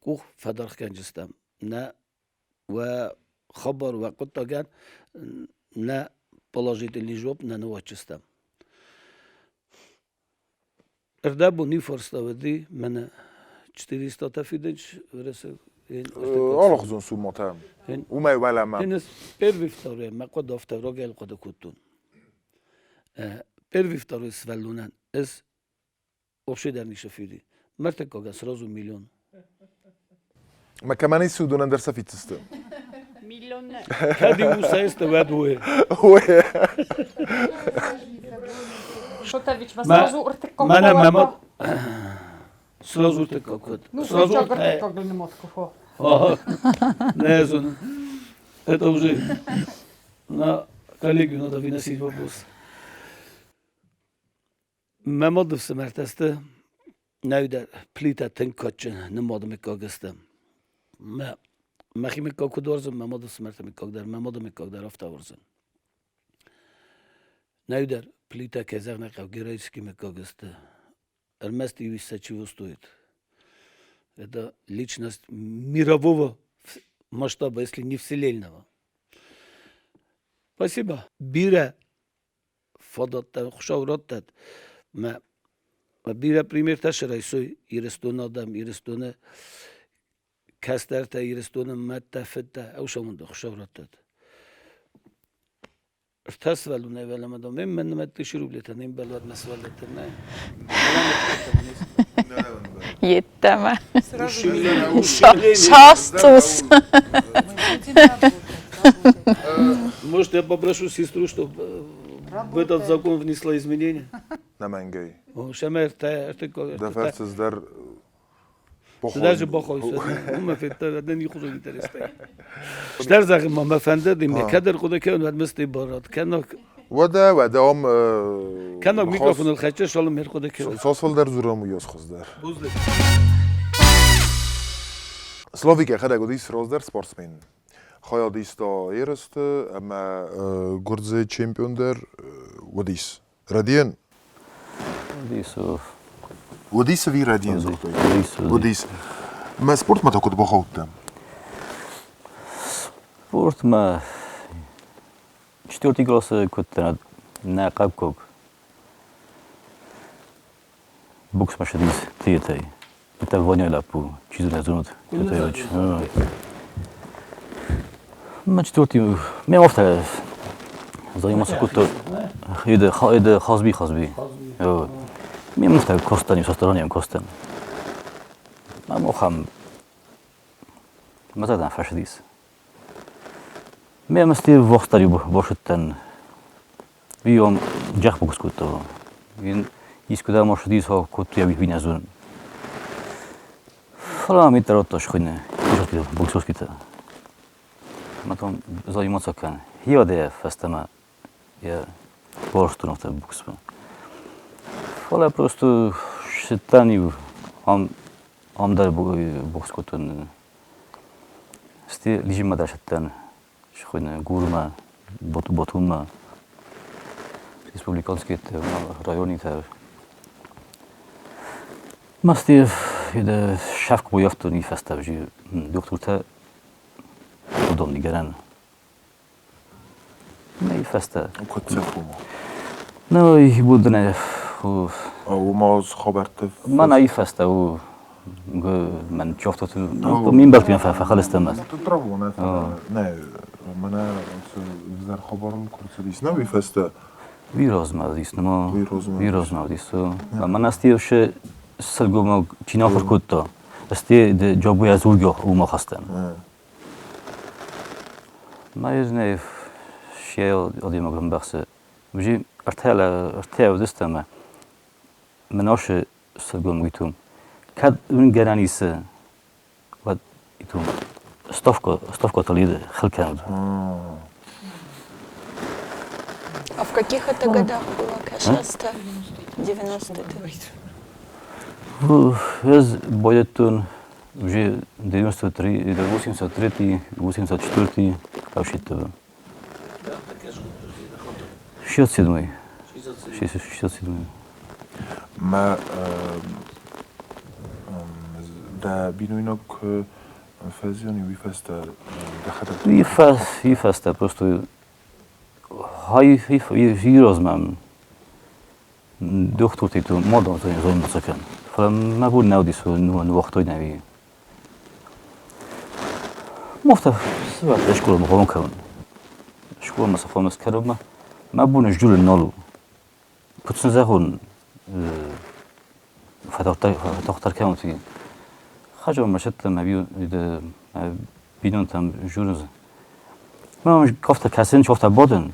къух фӕдаргъгӕнджыстӕм. Нӕ уӕ хабар, уӕ хъуыддагӕн нӕ положительный жуапп нӕ ныууадздзыстӕм. Ӕрдӕбон иу фарста уыди, мӕнӕ 400 фидынч Уӕрӕсе. Алыхуызон суммӕтӕ. Уымӕй уӕлӕмӕ. Первый, второй, мӕ хъуыды афтӕ рагӕй хъуыды кодтон. Первый, второй сывӕллонӕн ӕз вообще дӕр ницы фиди. Мӕртыккагӕн сразу миллион. Мӕ кӕмӕн ис уыдонӕн дӕр сӕ фиддзысты. Миллион нӕ. Кӕд иу усаисты, уӕд уый. Ой. Шотович, ма сразу ӕртыккаг Мӕнӕ мӕ мад сразу ӕртыккаг код. Ну, Сразу ӕртыккаг нымадку фо. Ага. Не зону. Это уже на коллегию надо выносить вопрос. Мӕ мады фсымӕртӕ сты, нӕуидӕр Плитӕ тынг кадджын нымады мыггаг сты. Мӕ мӕхи мыггаг куыд уарзын, мӕ мады фсымӕрты мыггаг дӕр, мӕ мады мыггаг дӕр афтӕ уарзын. Нӕуидӕр Плитӕ, кӕй зӕгъын ӕй хъӕуы, героический мыггаг сты. Ӕрмӕст иу сӕ чего стоит. Это личность мирового масштаба, если не вселенного. Спасибо. Бирӕ фадаттӕ Хуыцау раттӕд. Мӕ бирӕ примертӕ срайсой Ирыстоны адӕм, Ирыстоны кӕстӕртӕ, Ирыстоны мӕдтӕ, фыдтӕ, ӕвсӕмонды Хуыцау раттӕд. Ӕртӕ сывӕллонӕй уӕлӕмӕ дам, мӕн нымӕтты рублетӕ не мбӕлы мӕ сывӕллӕттӕн нӕ. Йеддӕмӕ. Сасцъус. Может, я попрошу сестру, чтобы в этот закон внесла изменения? Нӕмӕнгӕй. Шамӕртӕ, Дӕ фӕрцы дӕр Даже бахой, уымӕ федта, нӕ нихуызон интерестӕ. Стӕр зӕгъын ма мӕ фӕндыд, ме кӕддӕр хъуыды кӕнын, уӕд мӕсты барад. Кӕнӕг Уӕдӕ, уӕдӕ ам Кӕнӕг микрофоныл хӕццӕ шалым ме рхъуыды кӕнын. Цас фылдӕр дзурӕм, уыйас хуыздӕр. Бузныг. Славик йӕхӕдӕг уыдис раздӕр спортсмен. Хайад иста ерысты ӕмӕ гуырдзы чемпион дӕр уыдис. Рӕдийӕн? Уыдис. Уыдис ӕви рӕдийӕн дзырдтой? Уыдис. Мӕ спортмӕ та куыд бахаудтӕ? Спортмӕ четвертый классы куыдтӕн нӕ хъӕуккаг боксмӕ ссыдис тыетӕй. Это Ваня лӕппу, чи дзы нӕ зонут, Тетаевич. Мӕ четвертый, мӕ афтӕ заниматься кодта это Хазби, Хазби. Мӕ афтӕ костан, со стороны костан. Мӕ охам мӕ зӕрдӕ фӕсыдис. Мӕ масти вохтари бошуттӕн. Ион джах кодта. Ин искуда машудис хо кодта я вина зон. Фала ми таротто шхуйне. Боксоскита. Матом заниматься кан. Хиоде фӕстӕмӕ я борстун боксмӕ. Фӕлӕ просто сыдтӕн-иу ам, ам дӕр бокс кодтон. Стӕй лижимӕ дӕр сыдтӕн схуыйны Гурмӕ, Батуммӕ, республиканский районитӕ. Мӕсти шеф бойӕфтон фӕстӕ дохтуртӕ уыдон нигӕрӕн. Нӕ фӕстӕ. Куыд цӕх у? Ну, их будне. Уымӕ хабӕртты. Мӕн фӕстӕ у мӕн чофтот мин бӕлтин фӕхӕлыстӕм. Право, нӕ, нӕ, мӕнӕ ӕвзӕр хабарыл куы рцыдис, нӕ уый фӕстӕ. Уый размӕ Уый размӕ Мӕнӕ ше сылгоймаг чи нӕ ахуыр кодта, сте джобуйӕ дзургӕ уымӕ хӕстӕн. Ма знаю, ше адӕймаг ӕмбӕхсы. Уже ӕртӕ уыдысты ӕмӕ мын ашы сылгоймаг кӕд уын гӕнӕн исы, уӕд итум ставка хил кӕнут. А в каких это годах было, Кашаста? 90-е? Ӕз байдыдтон уже 93, 83, 84 вообще-то. 67-й. 67-й. Мӕ дӕ бинойнаг куы фӕзиан, уый фӕстӕ дӕхӕдӕг Уый фӕстӕ просто хай размӕ дохтырты мадам зондзӕкӕн. Фӕлӕ мӕ бон нӕ уыдис ныууагътой нӕ Мофта сывӕллӕттӕ скъоламӕ хъуамӕ кӕнын. Скъоламӕ сӕ хъуамӕ скӕнынмӕ мӕ бон сдзурын нал у. Куыд сын зӕгъон, фӕтагъддӕр кӕнут, Хӕдзармӕ сӕттӕм мӕ бинонтӕм дзурынц. Мӕ афтӕ кӕсын, афтӕ бадын.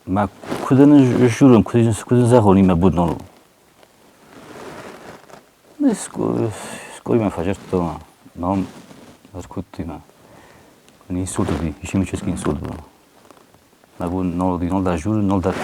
Мӕ куыд ын сдзурын, куыд ын зӕгъон, мӕ бон нал у. Скъоламӕ фӕзырдта, мам ӕркодтой мӕ. Инсульт уыди, ишемический инсульт был. Мӕ бон нал уыди, нал дӕр дзурын, нал дӕр.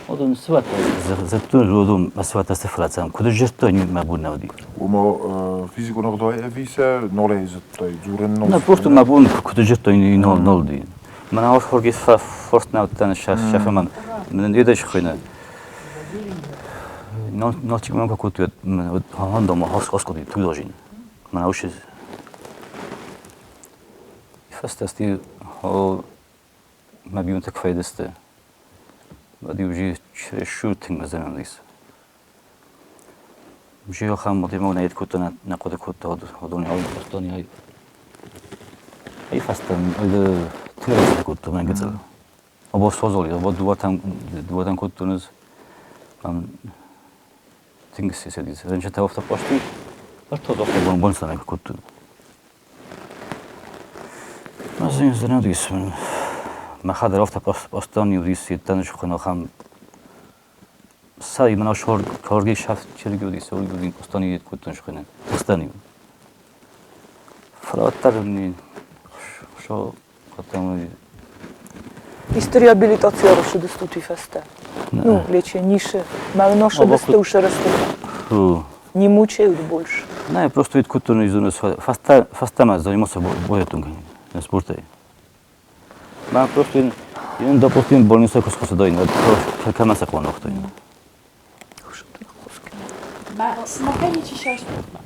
Уыдон сывӕллӕттӕ дзырдтой, уыдон мӕ сывӕллӕттӕ сыфлӕцӕм. Куыд сдзырдтой, мӕ бон нӕ уыди. Ома физикон ӕгъдауӕй ӕви сӕ нолӕй зыдтай, дзурын нал? Нӕ, просто мӕ бон куыд сдзырдтой, нал уыди. Мӕнӕ хорги форт нӕ уыдтӕн сӕфӕмӕн. Мын едӕ схуыйны. Ночи мӕм кодтой, хондома хоскоди тудожин. Мӕнӕ ушы фӕстӕ сти мӕ бинонтӕ куы фӕйдысты, уӕд-иу уже чересчур тынг мӕ зӕрдӕ Уже ахӕм адӕймаг нӕ кодта, нӕ хъуыды кодта, уыдон ай ай фӕстӕ тынг рӕстӕг кодта мӕ гыццыл. Обо созоли, обо дыууӕтӕм кодтон ӕз. Тынг сисӕдис. Рынчынтӕ афтӕ хъуысти, ӕртӕ дохтыр бон бон цӕмӕй кодтон. Зын уыдис. Мӕхӕдӕг афтӕ хъуыстон уыдис, йеддӕм схуын ахӕм сай мын хорги шафт чирги уыдис, уый хъуыстон йед кодтон схуынӕн. Хъуыстон-иу. Фӕлӕ уӕддӕр шо кодтам. Исты реабилитаци ӕрцыдыстут уый фӕстӕ? Ну, лечение нишы. Мӕ ношыдысты ушырысты. Не мучают больше? Не, просто ведь кодтон изуны фӕстӕ фӕстӕмӕ занимался боятун спортӕй. Мӕ просто ин допустим больница кусхосадойн, кӕмӕ сӕ хъуанохтой. Сымахӕй спортмӕ.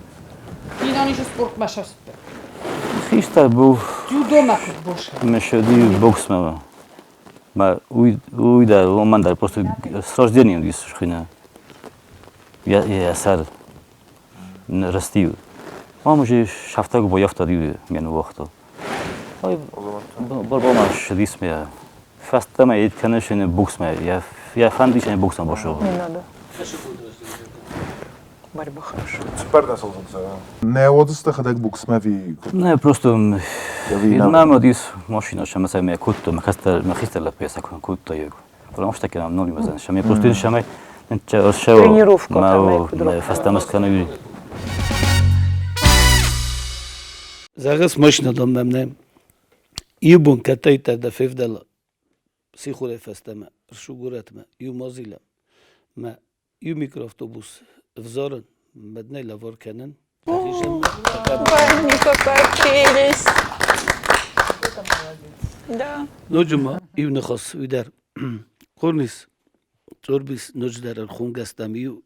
Инан ис спортмӕ шаспе. Хистӕр был. Дзюдомӕ куыд босы? Мешеди боксмӕ. Ма уый уый дӕр уымӕн дӕр просто с рождения уыдис схуыйны. Йӕ сӕр рӕстиу. Мам уже шафтаг бояфта ди мен уахто. Ой, барбама шедис ме. Фӕстӕмӕ ид кӕныс боксмӕ. Я фӕндис боксмӕ бошо. Не надо. Борьба хорошая. Нӕ уадзыс дӕхӕдӕг боксмӕ ӕви Не, просто мӕм уыдис машинӕ, сӕмӕ сӕ кодтой, мӕ хистӕр мӕ хистӕр лӕппуйӕ сӕ кодтой. Фӕлӕ мӕ кӕнӕм нол имӕзӕн. Сӕмӕ просто сӕмӕ Тренировка там фӕстӕмӕ скӕнӕг. Зӕгъыс машинӕ дам мӕм нӕ. Иу бон кӕддӕриддӕр дӕ февдӕла сихорӕй фӕстӕмӕ рсу горӕтмӕ иу ма зилӕм. Мӕ иу микроавтобус ӕвзарын, мӕднӕй лӕвар кӕнын. Ой, какая прелесть! Да. Ноджы ма иу ныхас уый дӕр. Хъорнис, Цъорбис ноджыдӕр ӕрхонгӕстӕм иу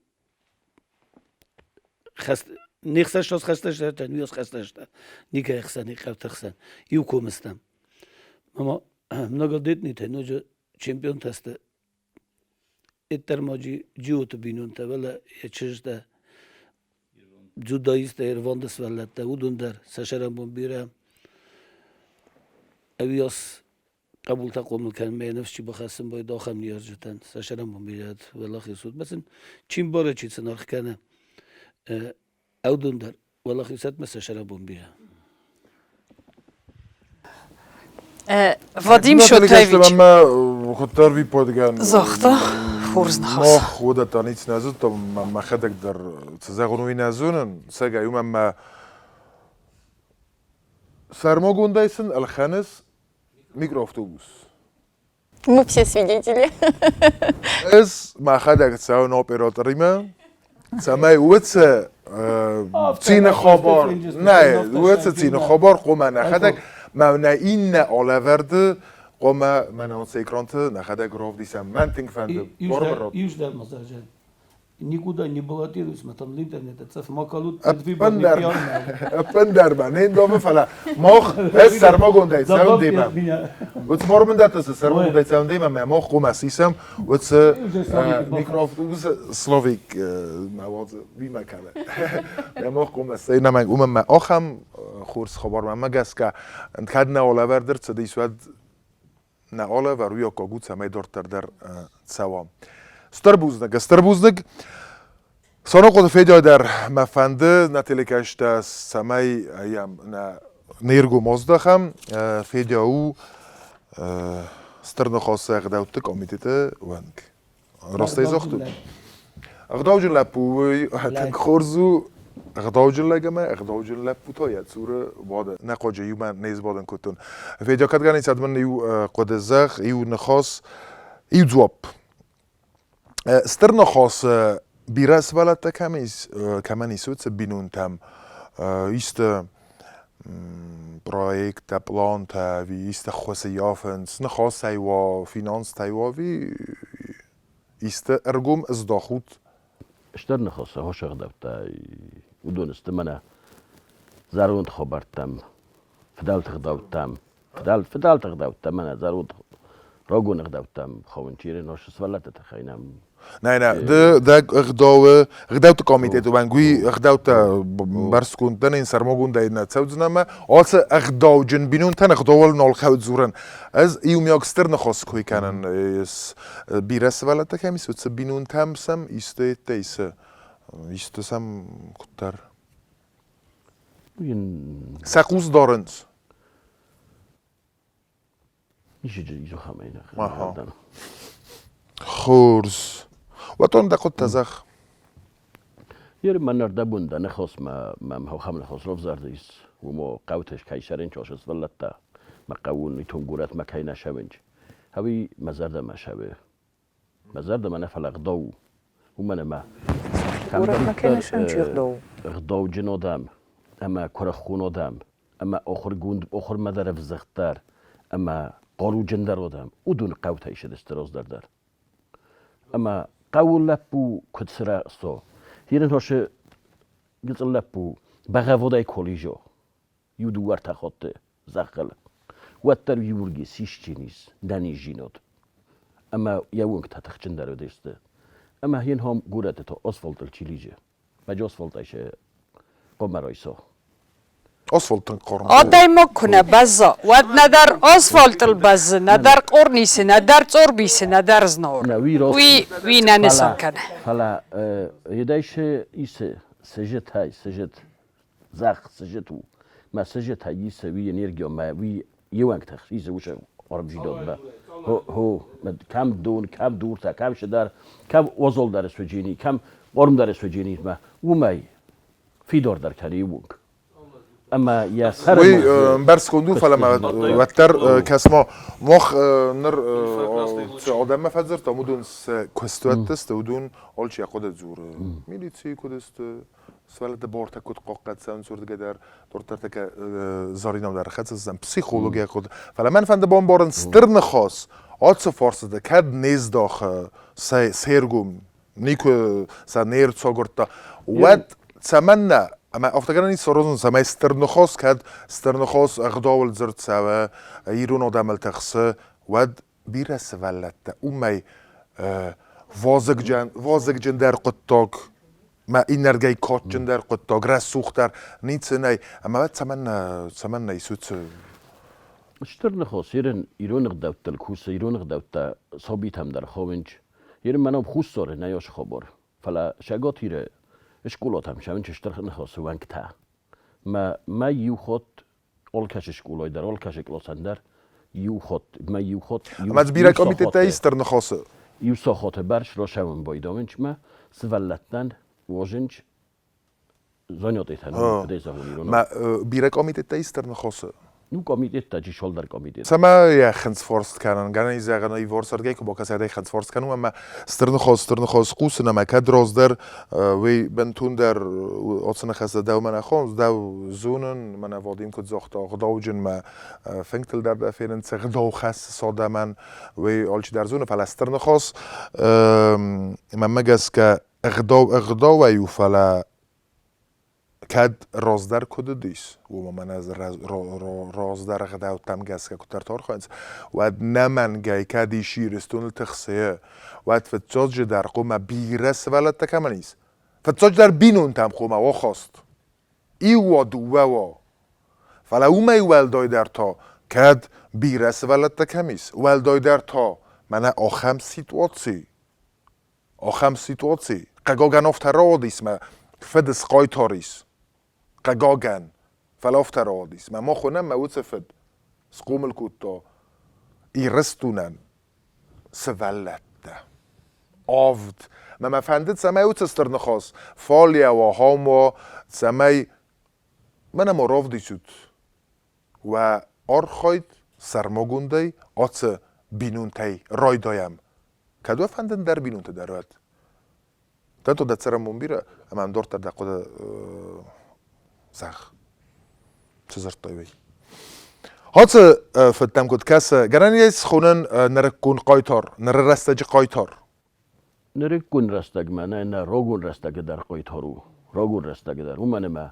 не хсӕстӕ хӕстӕстӕ, не хӕстӕстӕ, никӕй хсӕн, хъӕуты хсӕн, иу комыстӕм. Мама многодетныйтӕ ноджы чемпионтӕ сты. Эддӕр ма Джиоты бинонтӕ, фӕлӕ йӕ чызджытӕ дзюдоисттӕ, Ерванды сывӕллӕттӕ, уыдон дӕр сӕ сӕрӕнбон бирӕ. Ӕвиас хъӕбултӕ хъомыл кӕнынмӕ йӕ ныфс чи бахӕссын байдыдта, ахӕм ныййарджытӕн сӕ сӕрӕнбон бирӕ уӕлахиз уыд. Мӕ сын чи мбары, чи сын аргъ кӕны, ӕвдон дӕр уӕлахиз уӕд мӕ сӕ сӕрӕнбон бирӕ. Вадим Шотаевич. Куыддӕр випподгӕн. Загъта хорз ныхас. Мах уыдӕттӕ ницы нӕ зыдтам, мӕхӕдӕг дӕр цы зӕгъон, уый нӕ зонын. Цӕгӕй уымӕн мӕ сӕрмагондӕй сын ӕлхӕныс микроавтобус. Мы все свидетели. Ӕз мӕхӕдӕг цӕуын операторимӕ, цӕмӕй уыцы цины хабар, нӕ, уыцы цины хабар хъуамӕ нӕхӕдӕг, мӕнӕ иннӕ алӕвӕрды хъуамӕ мӕнӕ уыцы экранты нӕхӕдӕг равдисӕм. Мӕн тынг фӕнды. Никуда не баллотируюсь, ма там интернет цӕф ма калут. Ӕппындӕр ма не ндавы, фӕлӕ мах ӕз сӕрмагондӕй цӕуын демӕ. Уыцы мормындӕтты цы сӕрмагондӕй цӕуын демӕ, мӕ мах хъуамӕ сисӕм, уыцы микроавтобусы Словик мӕ уадзы, уый мӕ кӕны. Мӕ мах хъуамӕ сӕй уымӕн мӕ ахӕм хорз хабар мӕ гӕсгӕ, кӕд нӕ алӕвӕрд ӕрцыдис, уӕд нӕ алӕвӕр уый аккаг у, цӕмӕй дарддӕр дӕр цӕуа. Стыр бузныг, стыр бузныг. Санахъоты Федя дӕр мӕ фӕнды нӕ телекӕстӕ, цӕмӕй йӕм нӕ не ргом аздахӕм. Федя у Стыр Ныхасы ӕгъдӕутты комитеты уӕнг. Растӕй загътут? Ӕгъдауджын лӕппу уый тынг хорз у. Ӕгъдауджын лӕг ӕмӕ ӕгъдауджын лӕппу та йӕ цуры бады. Нӕ хъуаджы иумӕ не сбадын кодтон. Федя, кӕдгӕнӕн мын иу хъуыды зӕгъ, иу ныхас, иу дзуапп. Стыр ныхасы бирӕ сывӕллӕттӕ кӕм ис, кӕмӕн ис, уыцы бинонтӕм исты проекттӕ, пълантӕ ӕви исты ххуысы йафынц, ныхасӕй уа, финанстӕй уа ӕви исты ӕргом ыздахут? Стыр ныхасы хосӕгъдӕуттӕ уыдон сты мӕнӕ зӕронд хабӕрттӕм, фыдӕлты гъдӕуттӕм, фыдӕлты ӕгъдӕуттӕ мӕнӕ зӕронд рагон ӕгъдӕуттӕм хауын чи носы сывӕллӕтты тыххӕй нӕм. Нӕ, нӕ, ды дӕ ӕгъдауы ӕгъдӕутты комитет уӕнгуый ӕгъдӕуттӕ бӕрцгондтӕн ин сӕрмагондӕй нӕ цӕудзынӕ ӕмӕ ацы ӕгъдауджын бинонтӕн ӕгъдауыл нал хъӕуы дзурын. Ӕз иумиаг стыр ныхас кой кӕнын бирӕ сывӕллӕттӕ кӕм ис, уыцы бинонтӕм сӕм исты йедтӕ исы, исты сӕм куыддӕр. Сӕ хъус дарынц. Хорз. Уӕдон дӕ хъуыдтӕ зӕгъ. Ер мӕнӕрдӕбун дӕ ныхос мӕ хохам ныхос равзӕрдис, уымо хъӕутӕ кӕй сӕренч осы сывӕллӕттӕ, мӕ хъӕуын итон горӕтмӕ кӕй нӕ сӕвынч. Ӕви мӕ зӕрдӕмӕ сӕвы. Мӕ зӕрдӕмӕ нӕ фӕлӕ ӕгъдау у. Уымӕн ӕмӕ кӕмдӕриддӕр ӕгъдауджын адӕм ӕмӕ куырыхон адӕм ӕмӕ ахуыргонд ахуырмӕ дӕр ӕвзыгъддӕр ӕмӕ хъаруджындӕр адӕм, уыдон хъӕутӕй ссыдысты раздӕр дӕр. Ӕмӕ хъӕуы лӕппу куыд сырӕзта, Ирыстоны гыццыл лӕппу бӕгъӕввадӕй колледжы иу дыууӕ-ӕртӕ хатты зӕххыл, уӕддӕр Георги сисджын ис нӕниздзинад ӕмӕ йӕ уӕнгтӕ тыхджындӕр уыдысты. Ӕмӕ йын хом горӕты та асфальтыл чи лидзы, мӕ асфальтӕй сӕ хъуамӕ райса. Асфальт тынг хъарм. Адӕймаг куы нӕ бӕзза, уӕд нӕдӕр асфальтыл бӕззы, нӕдӕр къорнисы, нӕдӕр цъорбисы, нӕдӕр знауыр. Уый, уый нӕ нысан кӕны. Фӕлӕ едайсы исы сыджытӕй сыджыт зӕхх сыджыт у. Мӕ сыджытӕй исы уый энергио мӕ уый еуӕнгтӕ хизы уыцы хъармдзинадмӕ. Хо, кӕм дон, кӕм дуртӕ, кӕм цыдӕр, кӕм озолдӕр суджини, кӕм хъармдӕр суджини, уымӕй фидардӕр кӕны иуонг. Ӕмӕ йӕ сӕры Уый ӕмбӕрстгонд у, фӕлӕ ма уӕддӕр кӕс-ма, мах ныр цы адӕммӕ фӕдзырдтам, уыдон цы куыстуӕтты сты, уыдон алчи йӕ хъуыды дзуры. Милицийы куыд сты, сывӕллӕтты бартӕ куыд хъахъхъӕд цӕуынц уырдыгӕй дӕр, дарддӕр Заринау дӕр хӕцдзӕн психологийӕ куыд. Фӕлӕ мӕн фӕнды бамбарын стыр ныхас ацы фарстыты кӕд не здахы се ргом, никуы сӕ не рцагуырдта, уӕд цӕмӕннӕ ӕмӕ афтӕ гӕнӕн ис саразын, цӕмӕй стыр ныхас кӕд стыр ныхас ӕгъдауыл дзырд цӕуы, ирон адӕмыл тыхсы, уӕд бирӕ сывӕллӕттӕ уымӕй вазыгджындӕр хъуыддаг, мӕ иннӕрдыгӕй кадджындӕр хъуыддаг, рӕсугъддӕр ницы нӕй. Ӕмӕ цӕмӕннӕ, цӕмӕннӕ ис уыцы? Стыр ныхас ерын ирон ӕгъдӕуттыл кусы, ирон ӕгъдӕуттӕ сабитӕм дӕр хауынч. Ерын мӕнӕ Хуссары нӕ ис хабар, фӕлӕ Цӕгат Иры скъолатӕм цӕуынч стыр ныхасы уӕнгтӕ. Мӕ мӕ иу хатт алкӕцы скъолайы дӕр, алкӕцы къласӕн дӕр иу хатт, мӕ иу хатт Ӕмӕ дзы бирӕ комитеттӕ ис стыр ныхасы? Иу сахаты бӕрц рацӕуын байдауынч мӕ сывӕллӕттӕн уазынч занятийтӕ куыдӕй зӕгъон ирон. Мӕ бирӕ комитеттӕ ис стыр ныхасы? Ну, комитеттӕ чи шолдӕр комитет. Цӕмӕ йӕ хынцфорст кӕнын, гӕнӕн ис зӕгъӕн, иворсӕрдгӕй куы бакӕсай, хынцфорст кӕнын, ӕмӕ стыр ныхас хъусын, ӕмӕ кӕд раздӕр уый бынтондӕр ацы ныхӕстӕ дӕумӕ нӕ хонынц, дӕу зонын, мӕнӕ Вадим куыд загъта, ӕгъдауджынмӕ фынгтыл дӕр дӕ фенын, цы ӕгъдау хӕссы адӕмӕн, уый алчидӕр зоны, фӕлӕ стыр ныхас, мӕнмӕ гӕсгӕ, ӕгъдау ӕгъдауӕй у, фӕлӕ кӕд раздӕр куыд уыдис, уымӕ мӕнӕ раздӕр ӕгъдӕуттӕм гӕсгӕ куыддӕр архайынц, уӕд нӕмӕнгӕй кӕд ис Ирыстоныл тыхсы, уӕд фыццаджыдӕр хъуамӕ бирӕ сывӕллӕттӕ кӕмӕн ис, фыццаджыдӕр бинонтӕм хъуамӕ ахаст. Иу уа, дыууӕ уа. Фӕлӕ уымӕй уӕлдайдӕр та, кӕд бирӕ сывӕллӕттӕ кӕм ис, уӕлдайдӕр та мӕнӕ ахӕм ситуаци, Ахӕм ситуаци, хъыгагӕн, афтӕ рауадис мӕ фыд схъайтар ис. Хъыгагӕн, фӕлӕ афтӕ рауадис. Мӕ мах уынӕм, мӕ уыцы фыд схъомыл кодта Ирыстонӕн сывӕллӕттӕ. Авд. Мӕ мӕ фӕндыд, цӕмӕй уыцы стыр ныхас фале уа, хом уа, цӕмӕй мӕнӕ ма равдисут уӕ архайд сӕрмагондӕй ацы бинонтӕй райдайӕм. Кӕд уӕ фӕнды ӕндӕр бинонтӕ дӕр уӕд. Дӕ дӕ цӕрӕнбон бирӕ, ӕмӕ ӕндорддӕр дӕ хъуыды зӕгъ. Цы дзырдтай уый? Ацы фыдтӕм куыд кӕсы, гӕнӕн ис схонӕн нырыккон хъайтар, ныры рӕстӕджы хъайтар. Нырыккон рӕстӕгмӕ нӕ нӕ рогон рӕстӕджы дӕр хъайтар у. Рогон рӕстӕджы дӕр, уымӕн ӕмӕ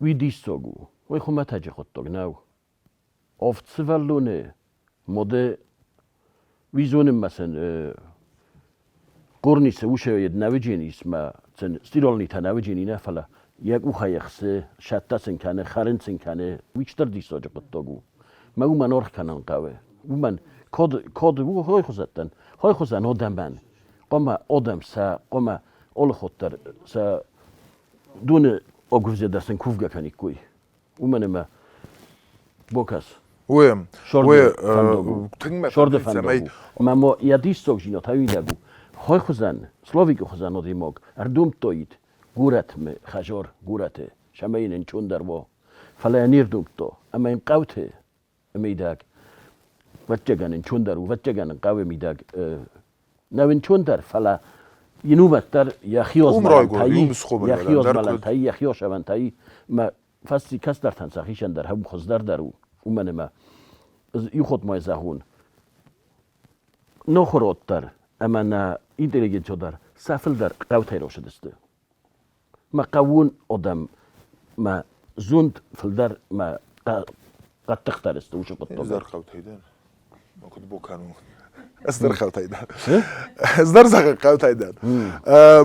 уый диссаг у. Уый хуымӕтӕджы хъуыддаг нӕу. Авд сывӕллоны моды уый зонынмӕ сын Корницы усе нӕвыдженис ма сын стиролнитӕ нӕвыджени нӕ, фӕлӕ йӕ къухӕй ӕхсы, сӕттӕ сын кӕны, хӕрын сын кӕны. Уый стыр диссаджы хъуыддаг у. Мӕ уымӕн аргъ кӕнын хъӕуы. Уымӕн код, код у хой хуызӕттӕн, хой хуызӕн одӕмӕн. Хъуамӕ одӕм сӕ, хъуамӕ олыхот дӕр сӕ доны агуывзӕ дӕр сын кувгӕ кӕниккой. Уымӕн ӕмӕ бокас. Уе, уе, Шорды фӕндаг у. Мӕ мо йӕ диссагдзинад ауидӕг у. Хой хуызӕн, Словикы хуызӕн адӕймаг ӕрдомдтоид горӕтмӕ хӕзор горӕты, цӕмӕй йын ӕнцондӕр уа. Фӕлӕ йӕ не рдомдта, ӕмӕ йын хъӕуты мидӕг, ӕвӕццӕгӕн ӕнцондӕр у, ӕвӕццӕгӕн ын хъӕуы мидӕг нӕ ӕнцондӕр, фӕлӕ йын уымӕддӕр йӕхи озмӕлӕнтӕй, йӕхи озмӕлӕнтӕй, йӕхи осӕвӕнтӕй мӕ фӕсти кӕстӕртӕн сӕхицӕн дӕр хуыздӕр дӕр у, уымӕн ӕмӕ иу хатт ма зӕгъон, нохырод дӕр ӕмӕ нӕ интеллигенци дӕр сӕ фылдӕр хъӕутӕй росыдысты. Мӕ хъӕууон адӕм мӕ зонд фылдӕр мӕ хъӕддыхдӕр сты уыцы хъуыддагӕй. Ӕз хъӕутӕй дӕн. Ма куыд бокӕнон? Ӕз дӕр хъӕутӕй дӕн. Ӕз дӕр зӕгъын хъӕутӕй дӕн.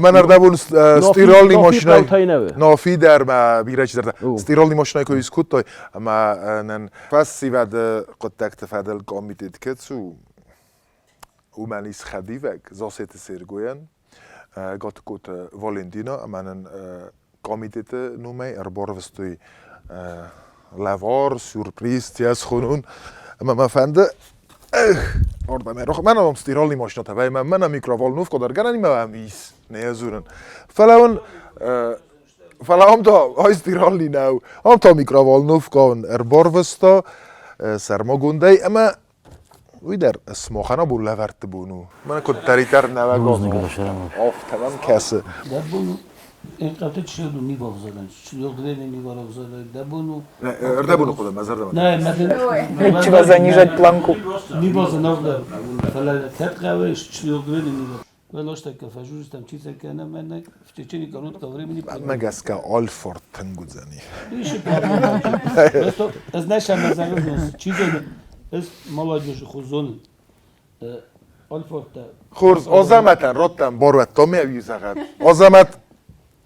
Мӕн ӕрдӕбон стиральный машинӕ Нафи дӕр мӕ бирӕ чидӕртӕ стиральный машинӕ куы искодтой ӕмӕ нын фӕсивӕды хъуыддӕгты фӕдыл комитет кӕцы у, уымӕн ис хӕдивӕг Зассеты Сергойӕн Гатыкоты Валентина ӕмӕ нын комитеты номӕй ӕрбарвыстой лӕвар, сюрприз, цы схонон. Ӕмӕ мӕ фӕнды ардӕм ӕрох. Мӕнӕ мӕм стиральный машинӕтӕ вӕййы, мӕнӕ микроволновка дӕр гӕнӕн мӕм ис, не дзурын. Фӕлӕ уын Фӕлӕ ам та ай стиральный нӕу. Ам та микроволновка ӕрбарвыста сӕрмагондӕй ӕмӕ Уый дӕр смохӕн абон лӕвӕртты бон у. Мӕнӕ куыддӕриддӕр нӕуӕг афтӕ мӕм кӕсы. Дӕ бон у Ӕртӕ чысыл ми бавзарӕн, четырёхдверный ми бавзарӕн, дӕ бон у... Ӕрдӕбоны хъуыды мӕ зӕрдӕмӕ. Нӕ, Чего занижать планку? Ми базынаргъдӕр, фӕлӕ кӕд хъӕуы четырёхдверный ми Вӕлостӕггӕ фӕжужыстӕм чи цӕ кӕнӕ мӕнӕ в течение короткого времени. Мӕнмӕ гӕсгӕ Альфорд тынг уыдзӕни. Ӕз нӕ сӕмӕ зӕгъын, чи зоны, ӕз молодежи хуызонын. Альфордтӕ. Хорз, Азӕмӕтӕн радтам барвӕдтам ӕви зӕгъӕд. Азӕмӕт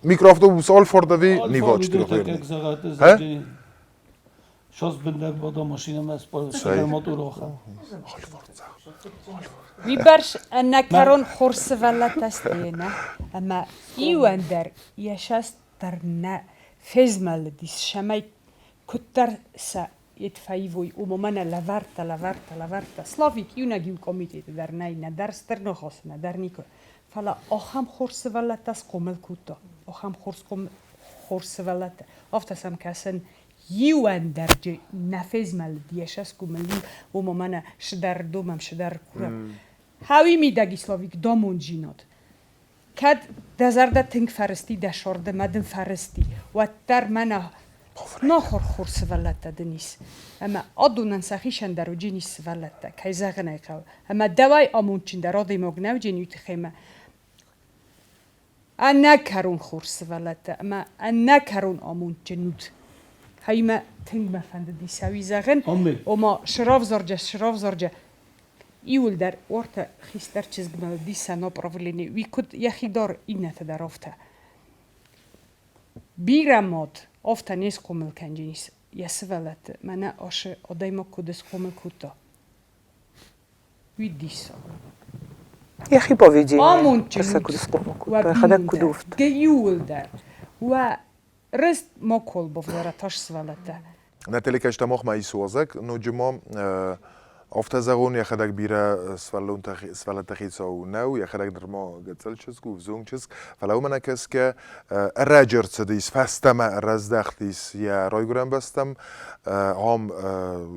микроавтобус Альфорд ӕви Нива четырехдверный? Шос бындӕг бода машинӕмӕ спорт мотор оха. Уыйбӕрц ӕнӕкӕрон хорз сывӕллӕттӕ сты, нӕ? Ӕмӕ иуӕн дӕр йӕ саст дӕр нӕ фезмӕлыдис, цӕмӕй куыддӕр сӕ йед фӕивой, уымӕ мӕнӕ лӕвӕрдта, лӕвӕрдта, лӕвӕрдта. Славик иунӕг иу комитеты дӕр нӕй, нӕдӕр Стыр Ныхасы, нӕдӕр никуы. Фӕлӕ ахӕм хорз сывӕллӕттӕ схъомыл кодта, ахӕм хорз хорз сывӕллӕттӕ. Афтӕ сӕм кӕсын, иуӕн дӕр нӕ фезмӕлыд йӕ сӕсгуымыл, уымӕ мӕнӕ сыдӕр домӕм, сыдӕр курӕм. Хауи мидӕги Славик домондзинад. Кӕд дӕ зӕрдӕ тынг фӕрысти дӕ сорды мӕ дын фӕрысти, уӕддӕр мӕнӕ нахуыр-хур сывӕллӕттӕ дын ис. Ӕмӕ адонӕн сӕхицӕн дӕр уыджын ис сывӕллӕттӕ, кӕй зӕгъын ӕй хъӕуы. Ӕмӕ дӕуӕй амондджындӕр адӕймаг нӕ уыджын уый тыххӕй ӕмӕ ӕнӕкӕрон хорз сывӕллӕттӕ ӕмӕ ӕнӕкӕрон амондджын ут. Хӕймӕ тынг мӕ фӕндыди сӕуи зӕгъын, ома сравзарджа, сравзарджа иуылдӕр уартӕ хистӕр чызгмӕ уыди сӕ направлени, уый куыд йӕхи дӕр, иннӕтӕ дӕр афтӕ. Бирӕ мад афтӕ не схъомыл кӕнджынис йӕ сывӕллӕтты, мӕнӕ ашы адӕймаг куыд схъомыл кодта. Уый диссаг у. Йӕхи поведение. Амондджын сӕ куыд схъомыл кодта, йӕхӕдӕг куыд уфт. Иууылдӕр. Уӕ рыст макуал бавзара тас сывӕллӕттӕ. Нӕ телекӕсджытӕ махмӕ ис уазӕг, ноджы ма афтӕ зӕгъон, йӕхӕдӕг бирӕ сывӕллӕтты хицау нӕу, йӕхӕдӕг нырма гыццыл чызг у, взонг чызг, фӕлӕ уымӕ нӕ кӕсгӕ ӕрӕджы ӕрцыдис, фӕстӕмӕ ӕрӕздӕхтис йӕ райгуырӕн бӕстӕм, ам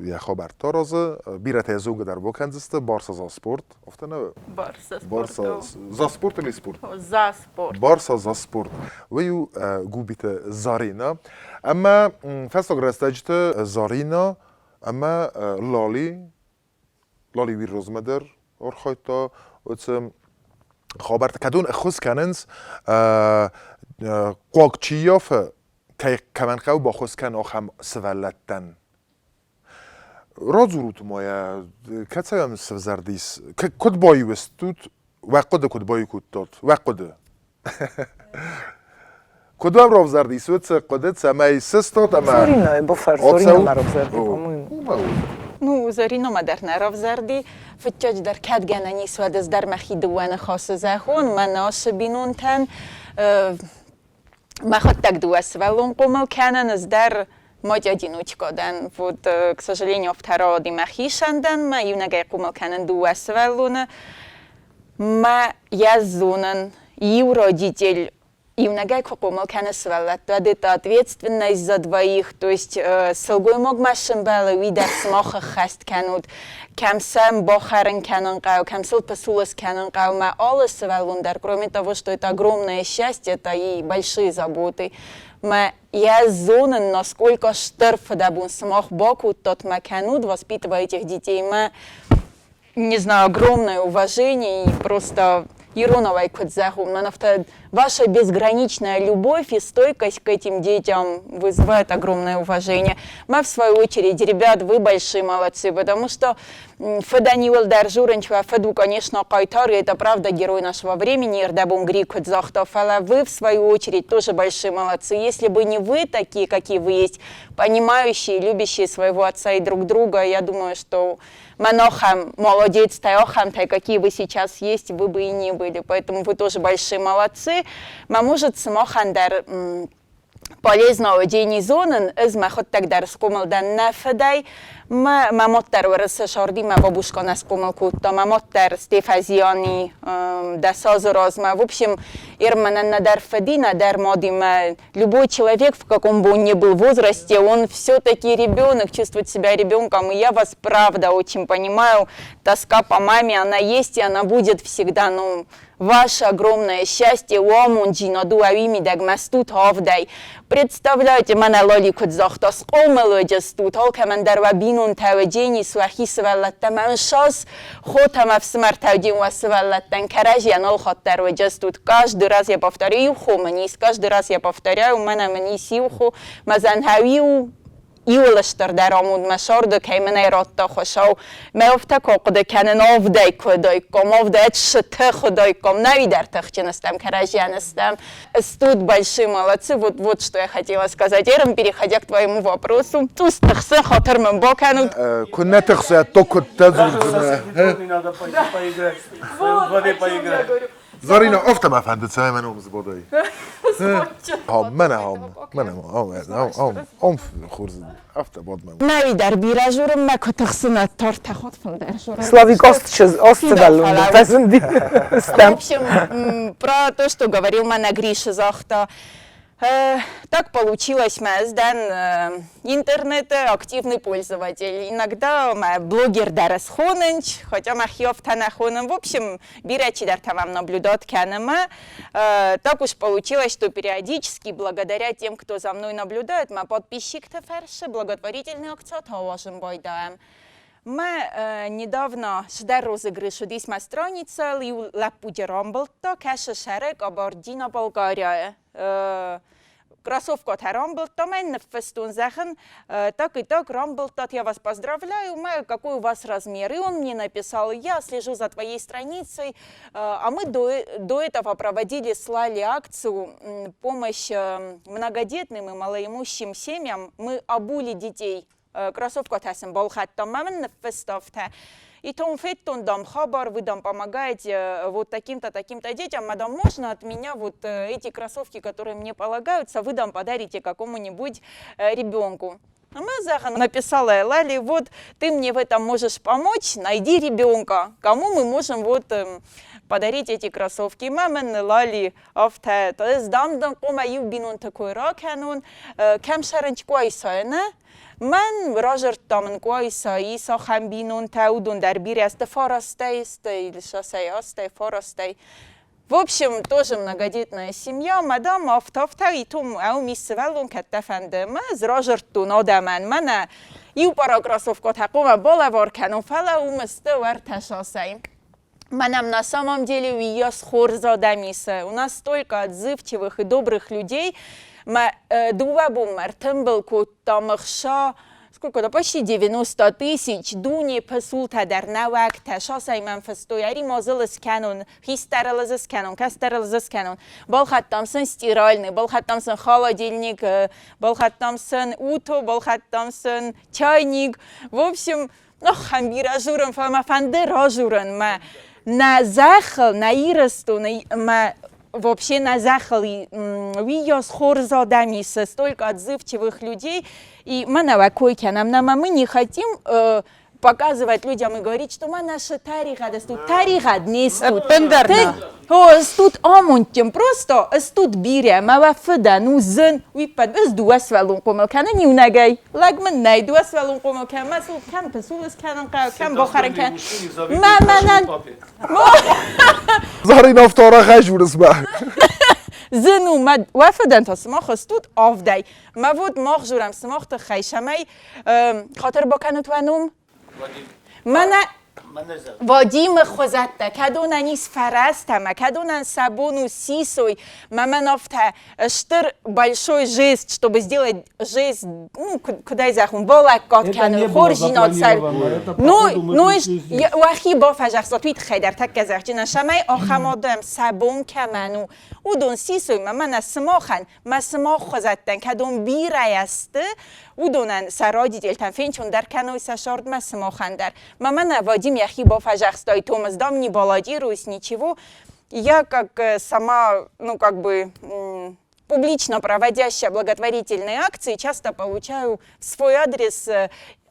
йӕ хабӕрттӕ аразы, бирӕтӕ йӕ зонгӕ дӕр бакӕндзысты, Барса за спорт, афтӕ нӕ? Барса спорт. Барса за спорт или спорт? За спорт. Барса за спорт. Уый у Губиты Зарина. Ӕмӕ фӕстаг рӕстӕджыты Зарина ӕмӕ Лали, Лали уый размӕ дӕр архайдта уыцы хабӕртты, кӕдон ӕххуыс кӕнынц хъуаг чи ййафы, кӕй кӕмӕн хъӕуы баххуыс кӕнын ахӕм сывӕллӕттӕн. Радзурут ма йӕ, кӕцӕй уӕм сӕвзӕрдис, куыд баиу стут, уӕ хъуыды куыд баиу кодтат, уӕ хъуыды? Куыд уӕм равзӕрдис уыцы хъуыды, цӕмӕй сыстат ӕмӕ Зоринойы буфер, Зориномӕ равзӕрди, по-моему. Ну, Зориномӕ дӕр нӕ равзӕрди. Фыццаджыдӕр кӕд гӕнӕн ис, уӕд ӕз дӕр мӕхи дыууӕ ныхасы зӕгъон, мӕнӕ ацы бинонтӕн мӕхуыдтӕг дыууӕ сывӕллон хъомыл кӕнын, ӕз дӕр мать-одиночка дӕн. Вот, к сожалению, второго мӕхи дӕн, мӕ иунӕгӕй хъомыл кӕнын дыууӕ сывӕллоны. Мӕ йӕ зонын, иу родитель иунӕгӕй куы хъомыл кӕны сывӕллӕтты, уӕд это ответственность за двоих, то есть сылгоймагмӕ сымбӕлы, уый дӕр сымах ӕххӕст кӕнут, кӕм сӕм бахӕрын кӕнын хъӕуы, кӕм сыл пысулы скӕнын хъӕуы, мӕ алы сывӕллон дӕр, кроме того, что это огромное счастье, это и большие заботы. Мӕ йӕ зонын, насколько стыр фыдӕбон сымах бакодтат мӕ кӕнут, воспитывая этих детей, мӕ не знаю, огромное уважение и просто иронавӕй куыд зӕгъон, мӕн афтӕ ваша безграничная любовь и стойкость к этим детям вызывает огромное уважение. Мӕ в свою очередь, ребят, вы большие молодцы, потому что фыдӕн иуылдӕр журынчуа фыд у, конечно, хъайтар, это правда герой нашего времени, ӕрдӕбон Грик куыд загъта, фӕлӕ вы, в свою очередь, тоже большие молодцы. Если бы не вы такие, какие вы есть, понимающие, любящие своего отца и друг друга, я думаю, что мӕн ахӕм молодецтӕ, ахӕмтӕ, какие вы сейчас есть, вы бы и не были. Поэтому вы тоже большие молодцы. Мӕ может, сымахӕн дӕр полезно уыди зонын, ӕз мӕхуыдтӕг дӕр схъомыл дӕн нӕ фыдӕй. Мӕ мӕ мад дӕр уырысы сарди, мӕ бабушка нӕ схъомыл кодта, мӕ мад дӕр Стефазиани 10 азы размӕ. В общем, ир мӕнӕн нӕдӕр фыди, нӕдӕр мади мӕ любой человек, в каком бы он ни был возрасте, он все-таки ребенок, чувствует себя ребенком. И я вас правда очень понимаю. Тоска по маме, она есть и она будет всегда. Ну, ваше огромное счастье, уамонджина дуауимидӕг мӕ стут авдӕй. Представляете, мӕнӕ Лали куыд загъта, схъомыл стут, алкӕмӕн дӕр уӕ бинонтӕ уӕ уӕхи сывӕллӕттӕ мӕ шас хотӕ мӕ фсымӕртӕ уӕ сывӕллӕттӕн кӕрӕдзийӕн алхатт дӕр уӕ Каждый раз я повторяю, иу хо мын ис, каждый раз я повторяю, мӕнӕ мын ис иу хо, мӕ зӕнхӕ иу. Иуыл стырдӕр амонд мӕ сӕрды, кӕй мын ӕй радта Хуыцау. Мӕ афтӕ куы хъуыды кӕнын, авдӕй куы уыдаиккам, авдӕй сыты куы уыдаиккам, нӕ уый дӕр тыхджын стӕм, кӕрӕдзийӕн стӕм. Стут большие молодцы, вот, вот что я хотела сказать. Эрым, переходя к твоему вопросу, цъус тыхсын, хатыр мын бакӕнут. Куы нӕ тыхсӕ, то куыдтӕ дзурдзынӕ? Не надо пойти поиграть, в своем дворе поиграть. Зарина, афтӕ мӕ фӕнды, цӕмӕй мӕ ном сбадай. Мӕнӕ ам, мӕнӕ ам, ам, ам хорз, афтӕ бадмӕ. Нӕ дӕр бирӕ журын мӕ куы тыхсын, тортӕ хот фылдӕр журын. Славик ост сывӕллон фӕзынди. В общем, про то, что говорил мӕнӕ Гриша загъта. Так получилось, мӕ ӕз дӕн интернеты активный пользователь. Иногда мӕ блогер дӕр схонынч, хотя мӕхи афтӕ нӕ хонын. В общем, бирӕ чидӕртӕ мӕм наблюдать кӕны. Так уж получилось, что периодически, благодаря тем, кто за мной наблюдает, мӕ подписчикты фӕрцы благотворительный акциятӕ уадзын байдаӕм. Мӕ недавно цыдӕр розыгрыш уыдис мӕ страницӕйыл, иу лӕппуджы рамбылдта, кӕсы сӕры Кабардино-Балкарияйы. Кроссовкатӕ рамбылдта, мӕн ныффыстон, зӕгъын, так и так рамбылдтат, я вас поздравляю, мӕ, какой у вас размер? И он мне написал, я слежу за твоей страницей, а мы до этого проводили, слали акцию помощь многодетным и малоимущим семьям, мы обули детей, кроссовкатӕ сын балхӕдтам, мӕ мын ныффыста афтӕ. И том федтон, дам, хабар, вы там помогаете вот таким-то, таким-то детям, мадам, можно от меня вот эти кроссовки, которые мне полагаются, вы дам подарите какому-нибудь ребенку. А мы зӕгъын, написала Лали, вот ты мне в этом можешь помочь, найди ребенка, кому мы можем вот подарить эти кроссовки. Мӕ мын Лали афтӕ, ӕз дам дын хъуамӕ иу бинонты кой ракӕнон, кӕм цӕрынч Къуайсайы, нӕ? Мӕн разырдта мын Къуайса, ис ахӕм бинонтӕ, уыдон дӕр бирӕ сты фарастӕй сты, или шасӕй астӕй, фарастӕй. В общем, тоже многодетная семья, мадам афтӕ итом ӕу ис сывӕллон кӕдтӕ фӕнды. Мӕ ӕз разырдтон адӕмӕн, мӕнӕ иу пара кроссовкатӕ хъуамӕ балӕвар кӕнон, фӕлӕ уым сты уӕртӕ шасӕй. Мӕнӕм на самом деле уыйас хорз адӕм ис. У нас столько отзывчивых и добрых людей. Мӕ дыууӕ бонмӕ ӕртымбыл кодтам ӕхца, сколько да, почти 90 тысяч, дуне пысултӕ дӕр нӕуӕгтӕ, шасӕй мӕм фыстой, ӕри мазыл скӕнон, хистӕрыл ӕз скӕнон, кӕстӕрыл ӕз скӕнон. Балхӕдтам сын стиральный, балхӕдтам сын холодильник, балхӕдтам сын уто, балхӕдтам сын чайник. В общем, оххӕм бирӕ журын, фӕлӕ мӕ фӕнды ражурын мӕ нӕ зӕххыл, нӕ Ирыстоны, мӕ вообще нӕ зӕххыл уыйас хорз адӕм ис, столько отзывчивых людей. И мӕнӕ уӕ кой кӕнӕм, нӕ мы не хотим показывать людям и говорить, что мы наши тӕригъӕд стут, тӕригъӕд не стут. Ӕппындӕр нӕ. О, стут амондджын, просто стут бирӕ, мӕ уӕ фыдӕн у зын, уый ппӕт ӕз дыууӕ сывӕллон хъомыл кӕнын иунӕгӕй. Лӕг мын нӕй, дыууӕ сывӕллон хъомыл кӕнын, мӕ сыл кӕм пысул скӕнын хъӕуы, кӕм бахӕрын кӕнын. Мӕ мӕнӕн Зарина втора хӕжурысмӕ. Зын у, мӕ уӕ фыдӕн та сымах стут авдӕй. Мӕ вот мах журӕм сымах тыххӕй, цӕмӕй хатыр бакӕнут уӕ ном. Мӕнӕ Вадимы хуызӕттӕ, кӕдонӕн ис фӕрӕзтӕ мӕ кӕдонӕн сӕ бон у сисой, мӕ мӕн афтӕ стыр большой жест, чтобы сделать жест, ну, куыдӕй зӕгъон, балӕггад кӕнын, хорздзинад сӕр. Ну, ну, уӕхи бафӕзӕхсат, уый тыххӕй дӕр тӕккӕ зӕгъджынӕн, цӕмӕй ахӕм адӕм сӕ бон кӕмӕн у, уыдон сисой, мӕ мӕнӕ сымахӕн, мӕ сымах хуызӕттӕн, кӕдон бирӕйӕ сты, уыдонӕн сӕ родительтӕн фенчондӕр кӕной сӕ сордмӕ сымахӕн дӕр. Мӕ мӕнӕ Вадим йӕхи бафӕзӕхстай, Томас, дам, не баллотируюсь, ничего. Я как сама, ну, как бы, публично проводящая благотворительные акции, часто получаю в свой адрес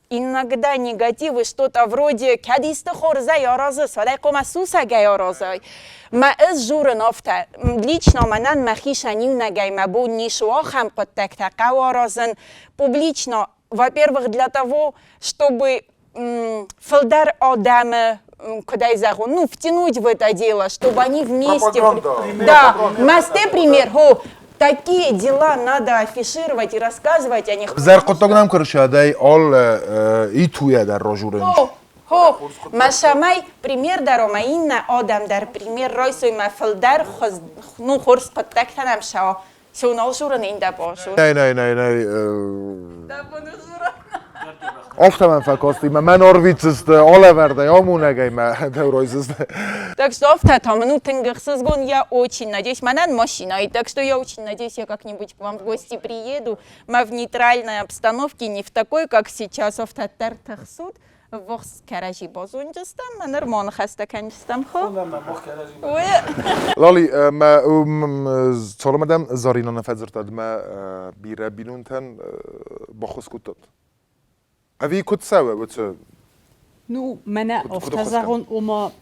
иногда негативы, что-то вроде «Кӕд исты хорзӕй аразыс, уӕд ӕй хъуамӕ сусӕгӕй аразай». Мӕ ӕз журын афтӕ, лично мӕнӕн мӕхицӕн иунӕгӕй мӕ бон ницы у ахӕм хъуыддӕгтӕ хъӕуы аразын публично, во-первых, для того, чтобы фылдӕр адӕмы куыдӕй зӕгъон, ну, втянуть в это дело, чтобы они вместе... Да, масте пример, хо, такие дела надо афишировать и рассказывать о них. Зӕр хъуыддаг нӕм куы ал итуйӕ дӕр ражурын. Хо, хо, мӕ цӕмӕй пример дӕр ӕмӕ иннӕ адӕм дӕр пример райсой мӕ фылдӕр ну, хорз хъуыддӕгтӕ нӕм сӕ Сеунал журын инда божур. Нӕй, нӕй, нӕй, нӕй. Да, буду жура. Афтӕ мӕм фӕкасти, мӕ мӕн арвитдзысты алӕвӕрдӕй, амонӕгӕй мӕ дӕу райсдзысты. Так что афтӕ та мын у тынг ӕхсызгон, я очень надеюсь, мӕнӕн машинӕйы, так что я очень надеюсь, я как-нибудь к вам в гости приеду, мӕ в нейтральной обстановке, не в такой, как сейчас, афтӕ дӕр тыхсут, ввахс кӕрӕдзи базонджыстӕм, мӕ ныр ма ныхӕстӕ кӕнджыстӕм, хо. Лали, мӕ цалынмӕ дӕм Зарина нӕ фӕдзырдта, мӕ бирӕ бинонтӕн баххуыс кодтат. Ӕви куыд цӕуы уыцы Ну, мӕнӕ афтӕ зӕгъон, ома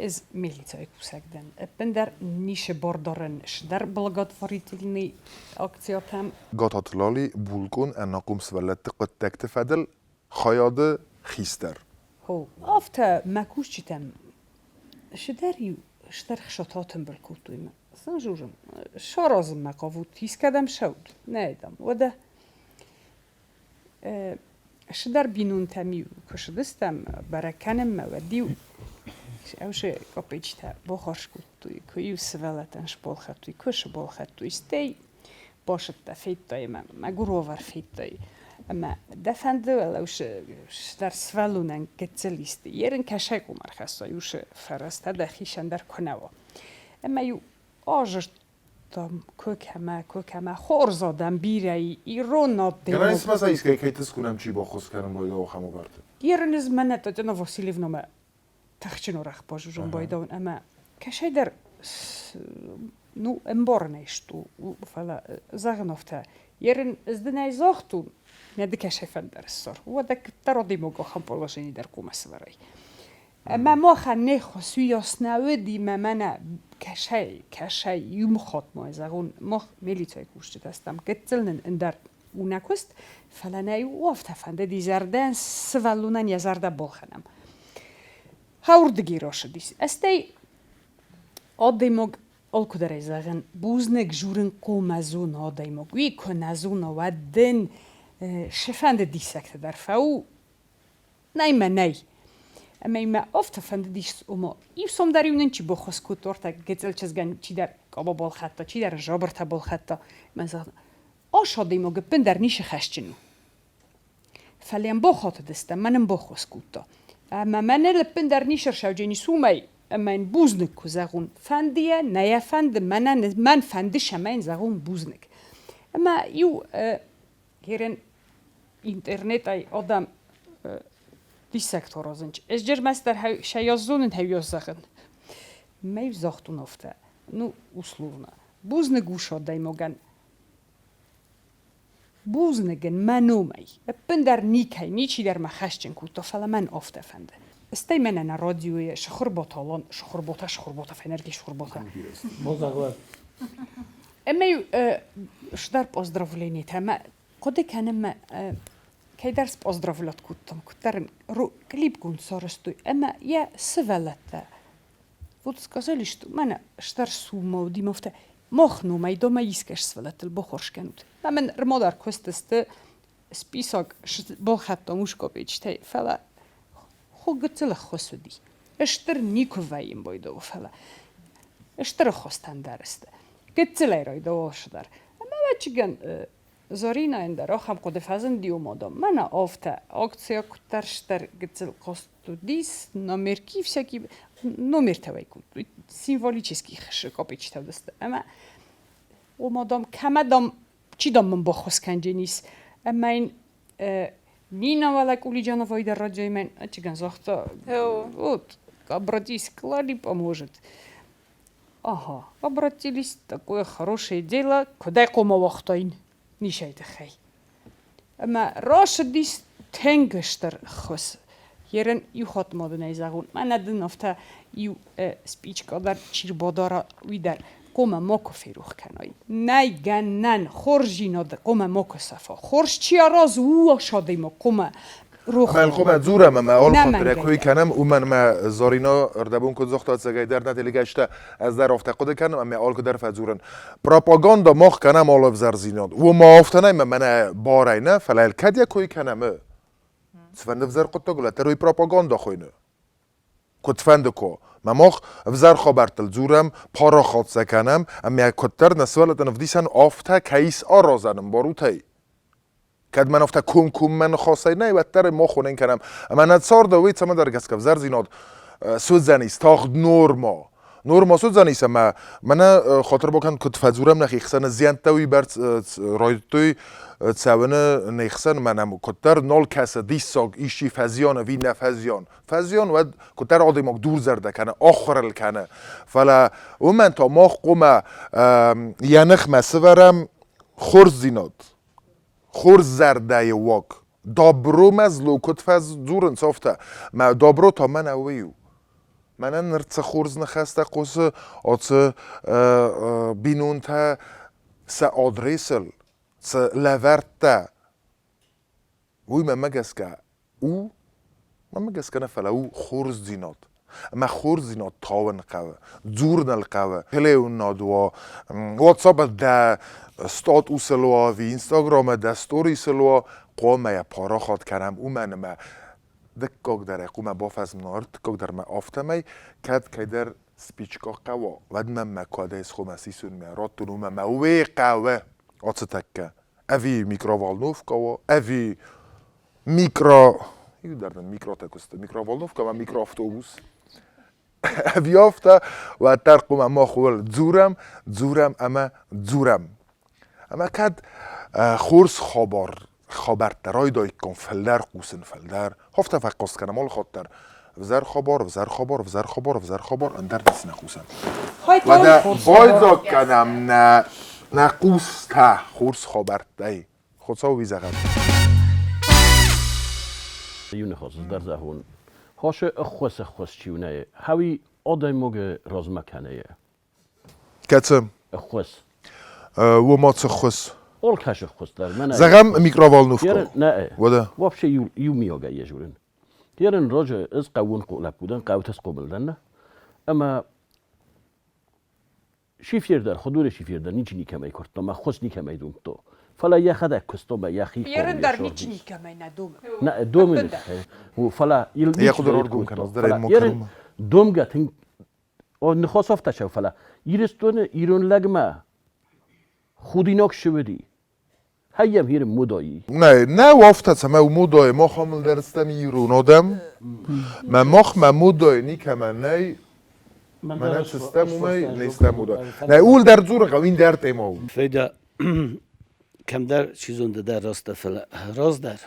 ӕз милицӕйы кусӕг дӕн. Ӕппындӕр ницы бар дарын сдӕр благотворительный акциятӕм. Гататы Лали булкъон ӕнахъом сывӕллӕтты хъуыддӕгты фӕдыл хайады хистӕр. Хо, афтӕ мӕ кусджытӕм цыдӕр-иу стыр хсатӕ атымбыл кодтой мӕ сын жужын, саразынмӕ хъавут, искӕдӕм цӕут? Нӕ, дам, уӕдӕ цыдӕр бинонтӕм-иу куы цыдыстӕм бӕрӕг кӕнынмӕ, уӕд-иу ӕвзӕ капеччытӕ бахарз кодтой, куы-иу сывӕллӕттӕн сбалхӕдтой, куы сбалхӕдтой, стӕй базыдта, федтай мӕ, мӕгуыр уавӕр федтай. Ӕмӕ дӕ фӕнды уӕлӕу цыдӕр сывӕллонӕн гыццыл исты, ерын кӕсӕй къом ӕрхӕссай уыцы фӕрӕзтӕ дӕхицӕн дӕр куы нӕ уа. Ӕмӕ-иу азырдтам куы кӕмӕ, куы кӕмӕ, хорз адӕм бирӕ и, ирон адӕм. Гӕнӕн ис ма сӕ искӕй кӕй тыскунӕм чи баххуыс кӕнын байдауы ахӕм уавӕрты? Ерын ӕз мӕнӕ Татьяна Васильевнамӕ тыхджын урӕх базузын байдауын ӕмӕ кӕсӕйдӕр ну ӕмбарынӕй сту, фӕлӕ зӕгъын афтӕ, ерын ӕз дын ӕй загътон, мӕ ды кӕсӕй фӕндӕр ссар, уӕдӕ куыддӕр адӕймаг ахӕм положени дӕр хъуамӕ сӕвӕрай. Ӕмӕ махӕн не ххуыс уыйас нӕ уыди, мӕ мӕнӕ кӕсӕй, кӕсӕй иу хатт ма зӕгъон, мах милицӕйы кусджытӕ стӕм, гыццыл нын ӕндӕр у нӕ куыст, фӕлӕ нӕ иу афтӕ фӕндыди зӕрдӕйӕн сывӕллонӕн йӕ зӕрдӕ балхӕнӕм. Хауырдыги рацыдис. Стӕй адӕймаг алкуыдӕр ӕй зӕгъын, бузныг журын хъуамӕ зона адӕймаг. Уый куы нӕ зона, уӕд дын цыфӕнды диссӕгтӕ дӕр фӕу, Нӕй мӕ нӕй. Ӕмӕ мӕ афтӕ фӕндыдис, ома иу сом дӕр-иу нын чи баххуыс кодта, ортӕ гыццыл чызгӕн чидӕр къаба балхӕдта, чидӕр жабыртӕ балхӕдта. Мӕ загъта, ас адӕймаг ӕппындӕр ницы хӕсджын у. Фӕлӕ йӕм бахатыдыстӕм, мӕн ын баххуыс кодта. Ӕмӕ мӕныл ӕппындӕр ницы ӕрсӕуджени сумӕй, ӕмӕ йын бузныг куы зӕгъон. Фӕнды йӕ, нӕ йӕ фӕнды, мӕнӕн мӕн фӕнды, ӕмӕ йын зӕгъон бузныг. Ӕмӕ иу Херен интернетӕй адӕм диссӕгтӕ аразынц. Ӕз ӕрмӕстдӕр сӕ зонын, хӕййас зӕгъын. Мӕ загътон афтӕ, ну, условно. Бузныг ус адӕймагӕн. Бузныг ын мӕ номӕй. Ӕппындӕр никӕй, ничидӕр мӕ хӕсджын кодта, фӕлӕ мӕн афтӕ фӕнды. Стӕй мӕнӕ нӕ радиойы сыхуырботалон, сыхуырбота, сыхуырбота, фӕйнӕрдыгӕй сыхуырбота. Ӕмӕ стыр поздравлениетӕ мӕ хъуыды кӕнын мӕ кӕйдӕр споздравлять кодтон, куыддӕр ын клипгонд сарӕзтой ӕмӕ йӕ сывӕллӕттӕ вот сказали, что мӕнӕ стыр суммӕ уыди афтӕ мах номӕй домӕ искӕй сывӕллӕттыл баххуыс кӕнут. Мӕ мын ӕрмадӕр куыстысты список балхӕдтон ускопечтӕй, фӕлӕ хо гыццыл ӕххуыс уыди. Стыр никуы вӕййын бойдоуы, фӕлӕ стыр ӕххуыстӕн дӕр сты. Гыццылӕй райдауы дӕр. Ӕмӕ ӕвӕццӕгӕн Зоринайӕн дӕр ахӕм хъуыды фӕзынди уымӕн, мӕнӕ афтӕ акция куыддӕр стыр гыццыл кост уыдис, номерки всякие номертӕ уӕй кодтой, символический копеечтӕ уыдысты. Ӕмӕ уымӕ, дам, кӕмӕ, дам, чи, дам, мын баххуыс кӕндженис. Ӕмӕ йын Нина Валакулиджановой дӕр радиоимӕ ӕчигӕн загъта, вот, обратись к Лали, поможет. Ага, обратились, такое хорошее дело, куыдӕй хъуамӕ уагътаин нисӕй тыххӕй. Ӕмӕ рацыдис тынг стыр ӕххуыс. Ерын иу хатт ма дын ӕй зӕгъон, мӕнӕ дын афтӕ иу спичка дӕр чи рбадара, уый дӕр хъуамӕ макуы ферох кӕнай. Нӕй гӕнӕн, хорздзинад хъуамӕ макуы сӕфа. Хорз чи аразы, ууыл ас адӕймаг хъуамӕ рох Мӕ дзурӕм ӕмӕ алыхатт кой кӕнӕм, уымӕн ӕмӕ Зарина ӕрдӕбон куыд загъта, ӕцӕгӕйдӕр нӕ делегаттӕ ӕз дӕр афтӕ хъуыды кӕнын ӕмӕ алкуыдӕр фӕдзурын. Пропаганда мах кӕнӕм алы ӕвзӕрдзинад. Уымӕ афтӕ нӕй, мӕнӕ барӕй нӕ, фӕлӕ кӕд йӕ кой кӕнӕм, цыфӕнды ӕвзӕр хъуыддаг уӕддӕр уый пропаганда хуыйны. Куыдфӕнды ко, мӕ мах ӕвзӕр хабӕрттыл дзурӕм, парахат сӕ кӕнӕм, ӕмӕ куыддӕр нӕ сывӕллӕттӕн ӕвдисӕн афтӕ кӕй ис аразӕн ӕмбарут ӕй? Кӕд мӕн афтӕ комкоммӕ ныхасӕй нӕй, уӕддӕр ӕй мах уынын кӕнӕм. Ӕмӕ нӕ царды уый цӕмӕдӕр гӕсгӕ ӕвзӕрдзинад суыдзӕнис тагъд норма. Норма суыдзӕнис ӕмӕ мӕнӕ хатыр бакӕн, куыд фӕдзурӕм нӕхи хсӕны зиӕнттӕ уыйбӕрц райдыдтой цӕуыны не хсӕн, мӕнӕ куыддӕр нал кӕсы диссаг, исчи фӕзиан ӕви нӕ фӕзиан. Фӕзиан, уӕд куыддӕр адӕймаг дурзӕрдӕ кӕны, ахуыр ыл кӕны. Фӕлӕ уымӕн та мах хъуамӕ йӕ ныхмӕ сывӕрӕм хорздзинад. Хорз зӕрдӕйы уаг. Добромӕ зло куыд фӕдзурынц, афтӕ. Мӕ добро та мӕнӕ уый у. Мӕнӕн ныр цы хорз ныхӕстӕ хъуысы ацы бинонтӕ сӕ адресыл, цы лӕвӕрттӕ, уый мӕнмӕ гӕсгӕ у, мӕнмӕ гӕсгӕ нӕ, фӕлӕ у хорздзинад. Ӕмӕ хорздзинад тауын хъӕуы, дзурын ыл хъӕуы. Телеуынынад уа, WhatsApp дӕ статусыл уа ӕви Instagram дӕ сторисыл уа, хъуамӕ йӕ парахат кӕнӕм, уымӕн ӕмӕ дыккаг дӕр ӕй хъуамӕ бафӕзмына, ӕртыккаг дӕр мӕ афтӕмӕй, кӕд кӕйдӕр спичка хъӕуа, уӕд мӕм мӕ кадӕй схъуамӕ сисунмӕ раттон, уымӕ мӕ уый хъӕуы ацы тӕккӕ. Ӕви микроволновка уа, ӕви микро иу дӕр нын микротӕ куысты микроволновка ӕмӕ микроавтобус ӕви афтӕ, уӕддӕр хъуамӕ мах ууыл дзурӕм, дзурӕм ӕмӕ дзурӕм. Ӕмӕ кӕд хорз хабар хабӕрттӕ райдаиккам фылдӕр хъусын, фылдӕр, афтӕ фӕхъаст кӕнӕм алы хатт дӕр. Ӕвзӕр хабар, ӕвзӕр хабар, ӕвзӕр хабар, ӕвзӕр хабар, ӕндӕр ницы нӕ хъусӕм. Уӕдӕ байдзаг кӕнӕм нӕ нӕ хъустӕ хорз хабӕрттӕй. Хуыцау уый зӕгъӕд. Иу ныхас дӕр зӕгъон. Хосы ӕххуыс ӕххуыс чи у нӕ, хауи адӕймаджы размӕ кӕны. Кӕцы? Ӕххуыс. Уымӕ цы ххуыс? Алкӕсы ххуыс дӕр. Зӕгъӕм, микроволновка. Нӕ. Уӕдӕ? Вообще иумиагӕй йӕ журын. Ерын рожы ӕз хъӕууон лӕппу дӕн, хъӕутӕ схъомыл дӕн, ӕмӕ Шифер дӕр, хуыдуры шифер дӕр ничи никӕмӕй куырдта, мӕ ххуыс никӕмӕй домдта. Фӕлӕ йӕхӕдӕг куыста мӕ йӕхи Ерын дӕр ничи никӕмӕй нӕ домы. Нӕ домы, фӕлӕ йыл Йӕ хъуыды раргом кӕнынц дӕр Ерын домгӕ тынг ныхас афтӕ цӕуы, фӕлӕ Ирыстоны ирон лӕгмӕ худинаг цы уыди, Хайям хир мудой. Нӕ, нӕ афтӕ цӕмӕй мудой, мах амыл дӕр стӕм ирон адӕм. Мӕ мах мӕ мудой никӕмӕ нӕй. Мӕнӕ цы стӕм, уымӕй не стӕм мудой. Нӕ, ууыл дӕр дзурын хъӕуы, ин дӕр тема у. Фейда, кӕмдӕр, чи зоны, дӕр раст фӕлӕ раздӕр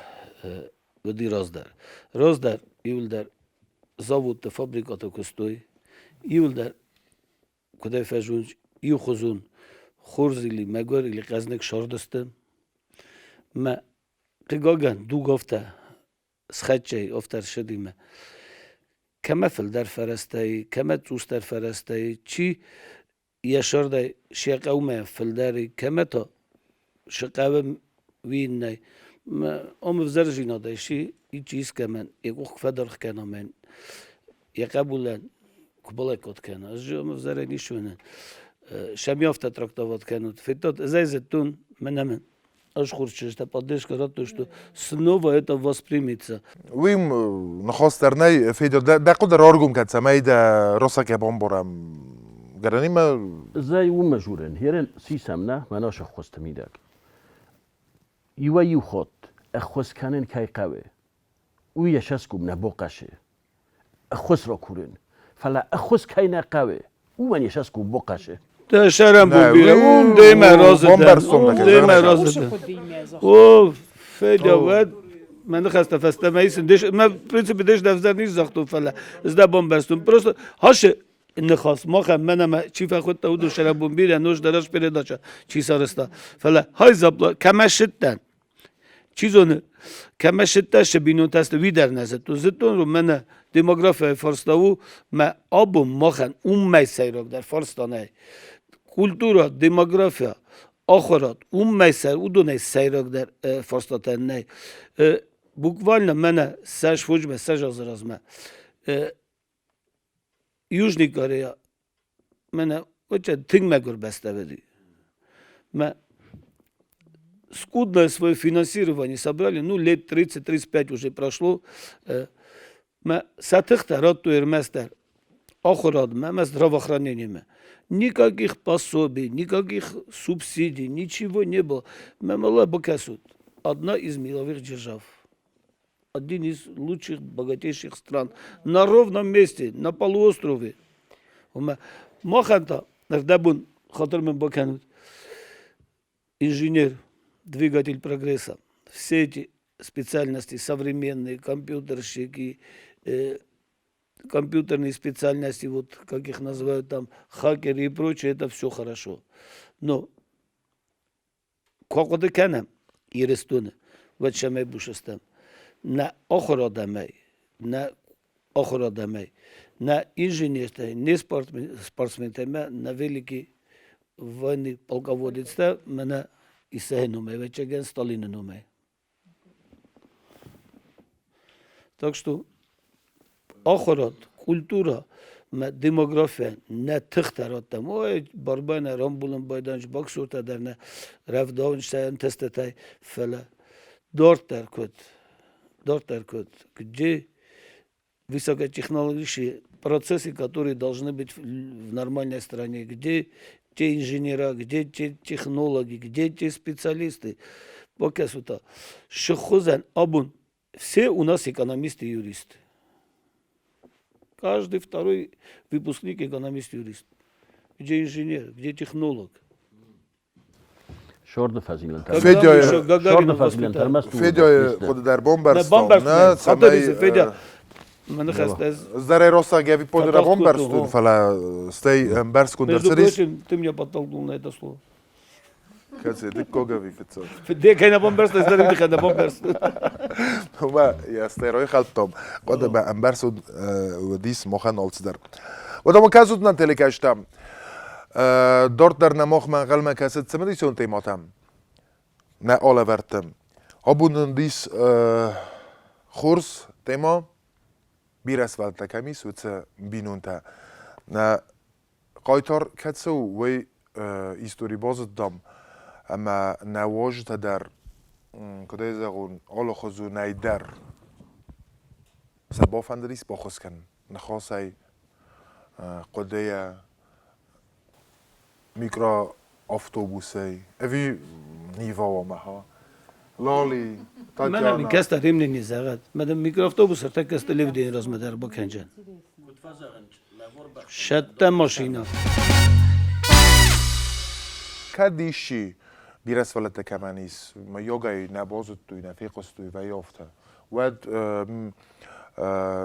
уыди раздӕр. Раздӕр иуылдӕр заводты, фабрикӕты куыстой, иуылдӕр куыдӕй фӕзоныс, иухуызон хорз или мӕгуыр или хъӕзныг сӕрдысты. Мӕ хъыгагӕн, дуг афтӕ схӕццӕ афтӕ ӕрцыди мӕ. Кӕмӕ фылдӕр фӕрӕзтӕй, кӕмӕ цъусдӕр фӕрӕзтӕй, чи йӕ сӕрдӕй сӕ хъӕумӕ фылдӕр, кӕмӕ та сӕ хъӕуы уый нӕй. Ам ӕвзӕрдзинадӕй си ичи искӕмӕн йӕ къух куы фӕдаргъ кӕна мӕн йӕ хъӕбулӕн куы балӕггад кӕна. Ӕз ам ӕвзӕрӕй ницы уынын. Сӕм афтӕ трактовать кӕнут. Федтат, ӕз ӕй зыдтон, мӕнӕ мын ӕз хурчызтӕ поддержка радтой, что снова это воспримется. Уый ныхас дӕр нӕй, Федор, дӕ хъуыды раргом кӕн, цӕмӕй дӕ росакӕ бамбарӕм. Гӕрӕнимӕ Зӕй уымӕ журен, херен сисӕм нӕ, мӕнӕ сӕххуысты мидӕг. Иуӕй-иу хатт ӕххуыс кӕнын кӕй хъӕуы, уый йӕ цӕсгом нӕ бахъӕсы. Ӕххуыс ракурын, фӕлӕ ӕххуыс кӕй нӕ хъӕуы, уымӕн йӕ цӕсгом бахъӕсы. Дӕ сӕрӕн бирӕ, уым демӕ разы дӕн, уым демӕ разы дӕн. О, Федя, уӕд мӕ ныхӕстӕ фӕстӕмӕ исын. Мӕ, в принципе, дес дӕвзӕр ницы загътон, фӕлӕ ӕз дӕ бамбӕрстон. Просто хасы ныхас махӕн мӕнӕ мӕ чи фӕхуыдта, уыдон сӕрӕнбон бирӕ ноджы дӕр ӕз передача чи сарӕзта. Фӕлӕ хай запла, кӕмӕ сыдтӕн, Чи зоны, кӕмӕ сыдтӕ сӕ бинонтӕ сты, уый дӕр нӕ зыдтон. Зыдтон, мӕнӕ демографияйы фарста у, мӕ абон махӕн уымӕй сӕйрагдӕр фарста нӕй. Культура, демография, ахуырад, уымӕй сӕ, уыдонӕй сӕйрагдӕр фарстатӕ нӕй. Буквально мӕнӕ сӕ сфоджмӕ, сӕ азы размӕ Южный Корея мӕнӕ тынг мӕгуыр бӕстӕ уыди. Мӕ скудное свое финансирование собрали, ну, лет 30-35 уже прошло. Мӕ сӕ тыхтӕ радтой ӕрмӕстдӕр ахуырадмӕ ӕмӕ здравоохранениемӕ. Никаких пособий, никаких субсидий, ничего не было. Мӕ мала бакӕсут. Одна из мировых держав. Один из лучших, богатейших стран. На ровном месте, на полуострове. Махӕн та ӕрдӕбон хатыр мын бакӕнут. Инженер, двигатель прогресса. Все эти специальности современные, компьютерщики, компьютерные специальности, вот как их называют там, хакеры и прочее, это все хорошо. Но куы ахъуыды кӕнӕм Ирыстоны, уӕд цӕмӕй бус стӕм? Нӕ ахуыр адӕмӕй, нӕ ахуыр адӕмӕй, нӕ инженертӕй, не спортсментӕй мӕ нӕ великий военный полководецтӕ мӕнӕ Иссӕйы номӕй, ӕвӕццӕгӕн Сталины номӕй. Так что ахуырад, культурӕ мӕ демографийӕ нӕ тыхтӕ радтам. Ой, борьба нӕ рамбулын байдайынц, боксертӕ дӕр нӕ рӕвдауынц сӕ ӕнтыстытӕй, фӕлӕ дарддӕр куыд, дарддӕр куыд, где высокотехнологичные процессы, которые должны быть в нормальной стране, где те инженера, где те технологи, где те специалисты. Бакӕсут, Шихузен, абун, все у нас экономисты и юристы. Каждый второй выпускник экономист-юрист. Где инженер, где технолог? Шорды фӕзилӕнтӕ. Федяйы Федяйы хъуыды дӕр бамбӕрстон, нӕ, цӕмӕй Федя, мӕ ныхӕстӕ Здарӕй росаг ӕви подра бамбӕрстон, фӕлӕ стӕй ӕмбӕрстгонд Между ӕрцыдис. прочим, ты меня подтолкнул на это слово. Кӕцы дыккаг ӕви фыццаг? Де кӕй нӕ бамбӕрста, ӕз дӕр ын нӕ бамбӕрстон. Уымӕ йӕ стӕй райхӕлдтам, хъуыды мӕ ӕмбӕрцуд уыдис махӕн алцыдӕр. Уӕдӕ ма кӕсут нӕ телекӕстӕм. Дарддӕр нӕ махмӕ ӕнхъӕлмӕ кӕсы цымыдисон темӕтӕм. Нӕ алӕвӕрдты. Абон нын дис хорз темӕ, бирӕ сывӕллӕттӕ кӕм ис, уыцы бинонтӕ. Нӕ хъайтар кӕцы у, уый истори базыдтам ӕмӕ нӕ уазджытӕ дӕр, куыд ӕй зӕгъон, алыхуызонӕй дӕр сӕ бафӕндыдис баххуыс кӕнын. Ныхасӕй, хъуыдыйӕ, микроавтобусӕй ӕви Нивауамӕ, ха? Лали, Мӕнӕ мин Татьяна. кӕстӕр ремне не зӕгъӕд. Мӕнӕ микроавтобус ӕртӕккӕ телевиденийы размӕ дӕр бакӕнджӕн. Сӕттӕ машинӕ. Кӕд исчи бирӕ сывӕллӕттӕ кӕмӕн ис, йогӕй нӕ базыдтой, нӕ фехъуыстой, вӕййы афтӕ, уӕд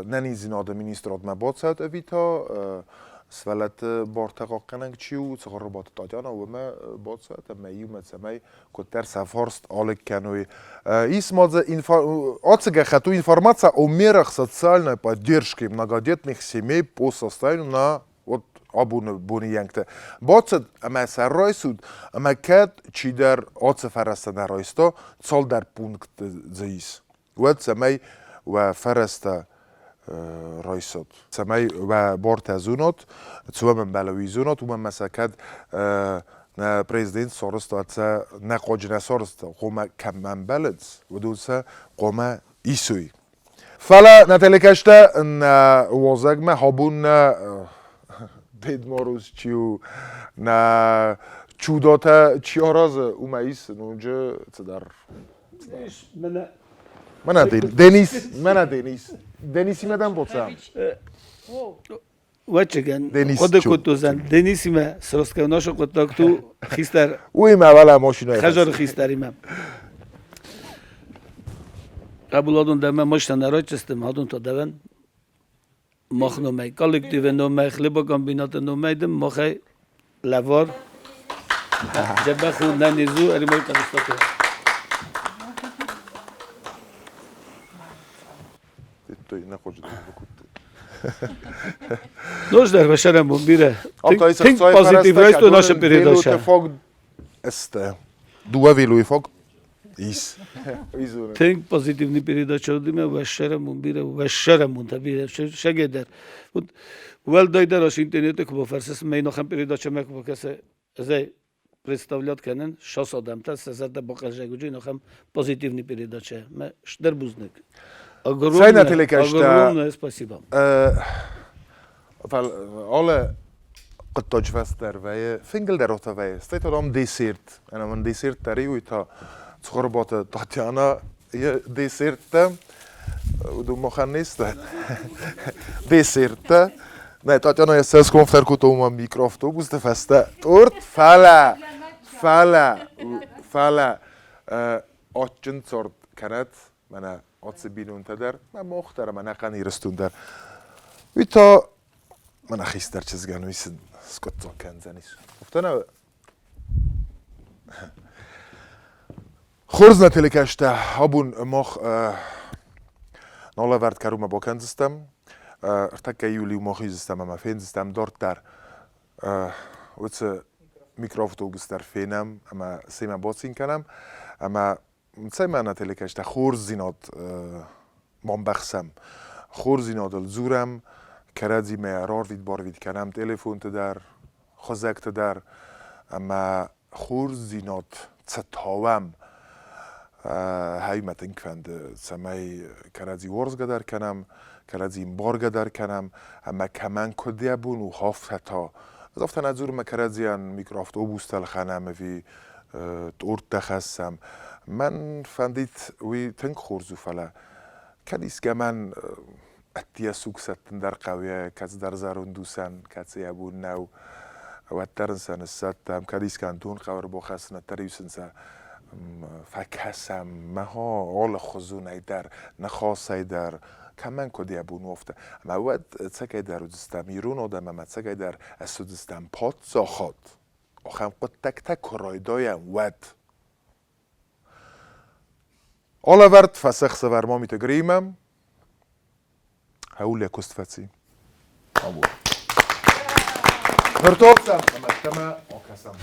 нӕниздзинады министрадмӕ бацӕуӕд ӕви та сывӕллӕтты бартӕ хъахъхъӕнӕг чи у, Цыхуырбаты Татьяна, уымӕ бацӕуӕд ӕмӕ иумӕ цӕмӕй куыддӕр сӕ фарст алыг кӕной. Ис ма дзы ацы гӕххӕтт у информация о мерах социальной поддержки многодетных семей по состоянию на вот абоны боны йӕнгты. Бацыд ӕмӕ сӕ райсут, ӕмӕ кӕд чидӕр ацы фӕрӕзтӕ нӕ райста, цалдӕр пункты дзы ис, уӕд цӕмӕй уӕ фӕрӕзтӕ райсат, цӕмӕй уӕ бартӕ зонат, цы уӕм ӕмбӕлы, уый зонат, уымӕн ӕмӕ сӕ кӕд нӕ президент сарӕзта, сӕ нӕ хъуаджы нӕ сарӕзта, хъуамӕ кӕм ӕмбӕлынц, уыдон сӕ хъуамӕ исой. Фӕлӕ нӕ телекӕстӕ нӕ уазӕгмӕ абон нӕ Дед Мороз чи у, нӕ чудотӕ чи аразы, уымӕ ис ноджы цыдӕр. Мӕнӕ Денис, мӕнӕ Денис. Денисимӕ дӕм боца? Ӕвӕццӕгӕн, хъуыды кодтон, Денисимӕ сросткӕ нашы хъуыддаг ту хистӕр. Уыимӕ вӕлӕ машинӕйы. Хӕдзары хистӕримӕ. Къӕбуладон дӕмӕ машинӕ нӕ райчысты, адон та дӕвӕн мах номӕй, коллективы номӕй, хлебокомбинаты номӕй дын махӕй лӕвар. Дзӕбӕх у, нӕниз у, ӕримой къӕбыстаты. Ноджыдӕр фӕсӕрӕнбон бирӕ. Тынг позитив райстой наша передача. Este. Дыууӕ велойы фаг ис. Тынг позитивный передача уыди уӕ бирӕ уӕ та бирӕ сегедер. Вот уӕлдайдӕр ас интернеты куы бафӕрсыс, мӕ нахӕм передачамӕ куы бакӕса, ӕз ӕй представлять кӕнын шас адӕмтӕ сӕ зӕрдӕ бахъӕлдзӕг уыди нахӕм позитивный передача. Мӕ стыр бузныг. Огромное, огромное спасибо. Well alle хъуыддаджы фӕстӕ вӕййы, фынгыл дӕр афтӕ вӕййы. Стӕй та дам десерт. Ӕнӕ мын десерт дӕр и уый та. Цхуырбаты Татьяна десерттӕ, уыдон махӕн не сты. Десерттӕ. Нӕ, Татьяна йӕ цӕсгом фӕркодта уымӕн микроавтобусты фӕстӕ. Торт, фӕлӕ, фӕлӕ, фӕлӕ адджын цард кӕнӕт, мӕнӕ ацы бинонтӕ дӕр, мӕ мах дӕр ӕмӕ ӕнӕхъӕн Ирыстон дӕр. Уый та мӕнӕ хистӕр чызгӕн уый сын скъуыддзаг кӕндзӕнис. Афтӕ нӕ Хорз нӕ телекӕстӕ, абон мах налӕвӕрд кӕронмӕ бакӕндзыстӕм. Ӕртӕккӕ июль-иу мах издзыстӕм ӕмӕ фендзыстӕм дарддӕр уыцы микроавтобус дӕр фенӕм ӕмӕ семӕ бацин кӕнӕм. Ӕмӕ цӕмӕ нӕ телекӕстӕ хорздзинад ма мбӕхсӕм. Хорздзинадыл дзурӕм, кӕрӕдзимӕ рарвит-барвит кӕнӕм телефонты дӕр, хуызӕгты дӕр ӕмӕ хорздзинад цы тауӕм, хӕй мӕ тынг фӕнды, цӕмӕй кӕрӕдзи уарзгӕ дӕр кӕнӕм, кӕрӕдзи ӕмбаргӕ дӕр кӕнӕм ӕмӕ кӕмӕн куыд йӕ бон у, афтӕ та. Ӕз афтӕ нӕ дзурын, мӕ кӕрӕдзийӕн микроавтобустӕ ӕлхӕнӕм ӕви торттӕ хӕссӕм. Мӕн фӕндид, уый тынг хорз у, фӕлӕ кӕд искӕмӕн ӕддейӕ суг сӕттын дӕр хъӕуы, кӕцыдӕр зӕронд усӕн, кӕцы йӕ бон нӕу, уӕддӕр ын сӕ ныссӕттӕм, кӕд искӕмӕн дон хъӕуы ӕрбахӕссын, уӕддӕр-иу сын сӕ фӕкӕсӕм. Мӕ алыхуызонӕй дӕр, ныхасӕй дӕр, кӕмӕн куыд йӕ бон у, афтӕ. Ӕмӕ уӕд ӕцӕгӕйдӕр уыдзыстӕм ирон адӕм ӕмӕ ӕцӕгӕйдӕр ӕссуыдзыстӕм паддзахад. Ахӕм хъуыддӕгтӕ куы райдайӕм, уӕд. Алӕвӕрд фӕсӕхсӕвӕр Мамиты Гримӕ. Хӕулӕ куыст фӕци. Абон. Ныр торцӕм ӕмӕ ӕддӕмӕ акӕсӕм.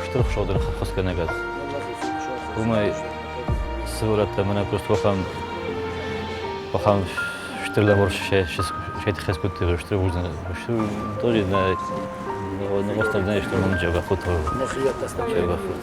Стыр хуыцау ххуысгӕнӕгад. Уымӕй сывӕллӕттӕ мӕнӕ куыст ахӕм ахӕм стыр лӕвар сӕ кодтой, стыр уыдзӕн. Тоже на ныхӕстӕ нӕ стыр джабахут. Джабахут.